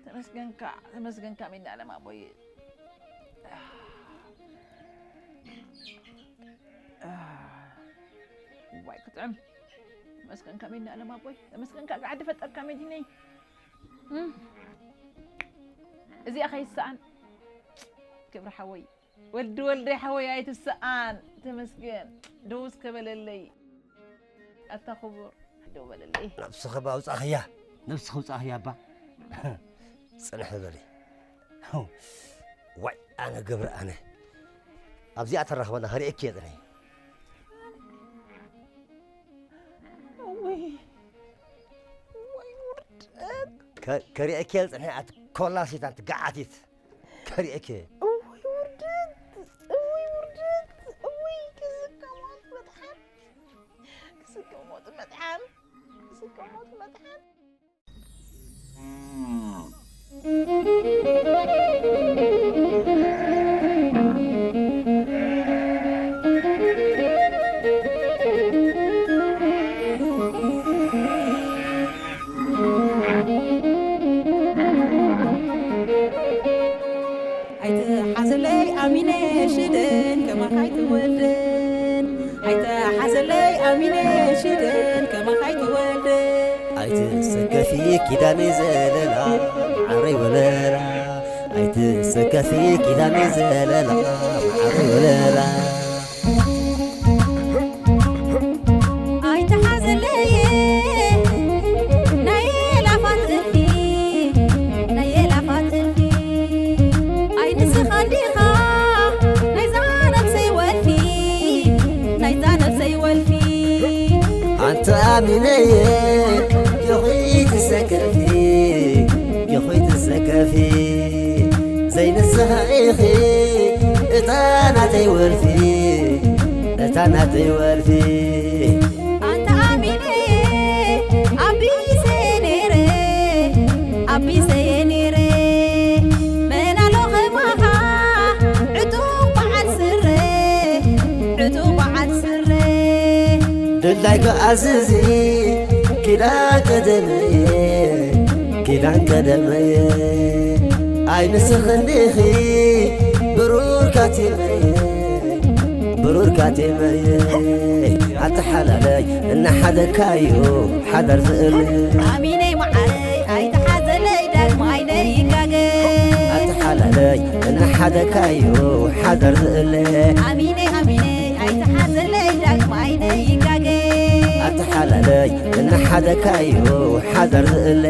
ተመስገንካ፣ ተመስገንካ ሚና ዓለም ኣቦይ። ዋይ ክጥዕም። ተመስገንካ ሚና ዓለም ኣቦይ። ተመስገንካ ጋዕዲ ፈጠርካ መዲነይ። እዚኣ ከይስኣን ክብሪ ሓወይ፣ ወዲ ወልደይ ሓወይ ኣይትስኣን። ተመስገን። ደው እስከ በለለይ ኣታ ክቡር፣ ደው በለለይ። ነብስኺ ባ ኣውጻኽያ፣ ነብስኺ ኣውጻኽያ ባ። ጽንሕ በሊ። ዋይ ኣነ ገብረ ኣነ ኣብዚኣ ተራኽበና ከርእየኪ እየ ጽንሒ። ወይ ወይ ውርደት። ከ- ከርእየኪ እየ ጽንሒ ኣቲ ኮላሲት ኣንቲ ገዓቲት። ከርእየኪ እየ። እውይ ውርደት፣ እውይ ውርደት፣ እውይ ክስከሞት መጥሓን፣ ክስከሞት መጥሓን፣ ክስከሞት መጥሓን። ኣይትሓዘለይ ኣሚነ ሽደን ከማኻ ኣይትወልደን። ኣይትሓዘለይ ኣሚነ ሽደን ከማኻ ኣይትወልደን። ኣይትሰከፊ ኪዳነይ ዘለላ ዓረይ ወለላ። ኣይትሰከፊ ኪዳነይ ዘለላ ዓረይ ወለላ። ኣይትሓዘለየ ናይ ላፋት እልፊ፣ ናይ ላፋት እልፊ። ኣይ ንስኻ እንዲኻ ናይዛ ነብሰይ ወልፊ፣ ናይዛ ነብሰይ ወልፊ። ኣንቲ ኣሚነየ ጆኺ ትሰከፊ፣ ጆኺ ትሰከፊ። ዘይንስኻ ኢኺ እታ ናተይ ወልፊ፣ እታ ናተይ ወልፊ። ኣንተ ኣሚነ ኣቢሰ ነይረ፣ ኣቢሰ ነይረ። መን ኣሎ ኸማኻ ዕጡቕ በዓል ስረ፣ ዕጡቕ በዓል ስረ። ድላይካ ኣዝዚ ኪዳን ቀደመየ፣ ኪዳን ቀደመየ። ኣይ ንስኺ እንዲኺ ብሩር ካቲመየ፣ ብሩር ካቲመየ። ኣተሓላለይ እናሓደካዮ ሓዳር ዝእል። ኣሚነይ መዓረይ ኣይተሓዘለይ ዳግማይ ነይጋገ። ኣተሓላለይ እናሓደካዮ ሓዳር ዝእል። ኣሚነይ ኣሚነይ ኣይተሓዘለይ ዳግማይ ነይጋገ። ኣተሓላለይ እናሓደካዮ ሓዳር ዝእል።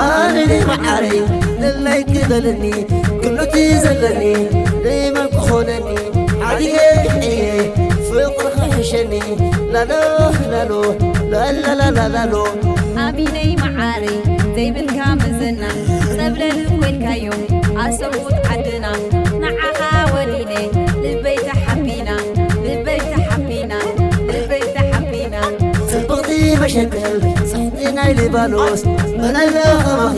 ኣነ መዓረይ ለላይ ክበለኒ ክሉቲ ዘለኒ ለይመን ክኾነኒ ሓዲገ ክሕየ ፍቕሪ ክሕሸኒ ላሎ ላሎ ላላላላላሎ። ኣሚነይ መዓረይ ዘይብልካ መዘና ጸብለል እኮ ኢልካዮ ኣሰብኡት ዓድና ንዓኻ ወሊነ ልበይ ተሓቢና ልበይ ተሓቢና ልበይ ተሓቢና። ጽብቕቲ መሸከል ጽሕቲ ናይ ሊባኖስ መን ኣሎ ኸማኺ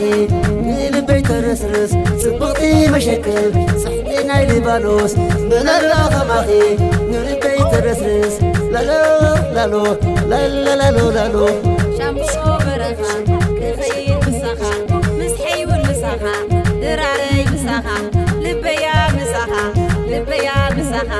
ንልበይ ተረስርስ። ጽብቕቲ መሸከል ጽሕቲ ናይ ሊባኖስ መን ኣሎ ኸማኺ ንልበይ ተረስርስ። ላሎ ላሎ ላላላሎ ላሎ። ሻምብቆ በረኻ ክኸይድ ምሳኻ ምስ ሕይውን ምሳኻ ድራረይ ምሳኻ ልበያ ምሳኻ ልበያ ምሳኻ።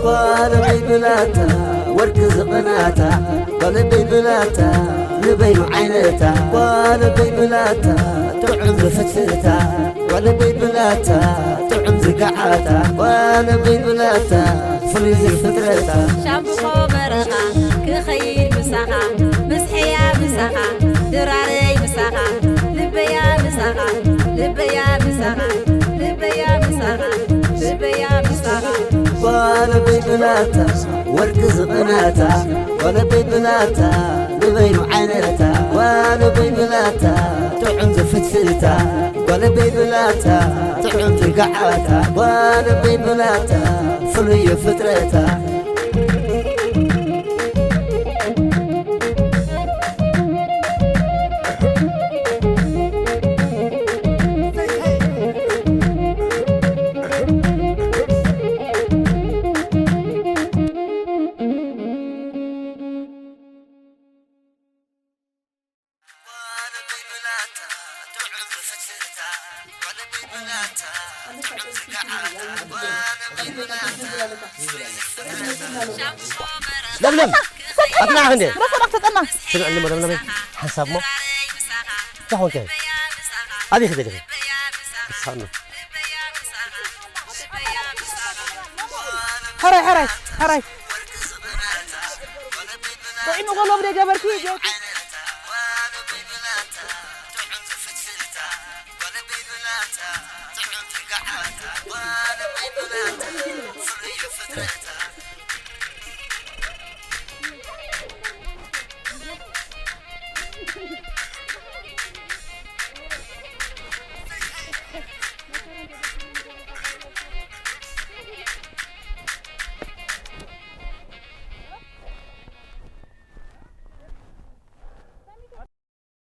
ጓለበይ ብላታ ወርቂ ዝቐናታ ጓለበይ ብላታ ንበይኑ ዓይነታ ጓለበይ ብላታ ጥዑም ዝፍትፍታ ጓለበይ ብላታ ጥዑም ዝገዓታ ጓለበይ ብላታ ፍሉይ ዝፍጥረታ። ሻምብቆ በረኻ ክኸይድ ምሳኻ ምስሕያ ምሳኻ ድራረይ ምሳኻ ልበያ ምሳኻ ልበያ ምሳኻ ልበያ ምሳኻ ልበያ ምሳኻ። ጓለበይ ብላታ ወርቂ ዝቐናታ ጓለበይ ብላታ ንበይኑ ዓይነታ ጓለበይ ብላታ ጥዑም ዝፍትፍታ ጓለበይ ብላታ ጥዑም ዝገዓታ ጓለበይ ብላታ ፍሉይ ፍጥረታ። ለምለም ኣትና ክንደ ረፈዳ ክተጠማ ስምዕኒ እሞ ለምለመይ ሓንሳብ እሞ እንታይ ኾንከ ኣበይ ክደልኺ ሓንሳብ ነው ሕራይ ሕራይ ሕራይ ጥዒሙ ከሎ ብደ ገበርኪ ጌርኪ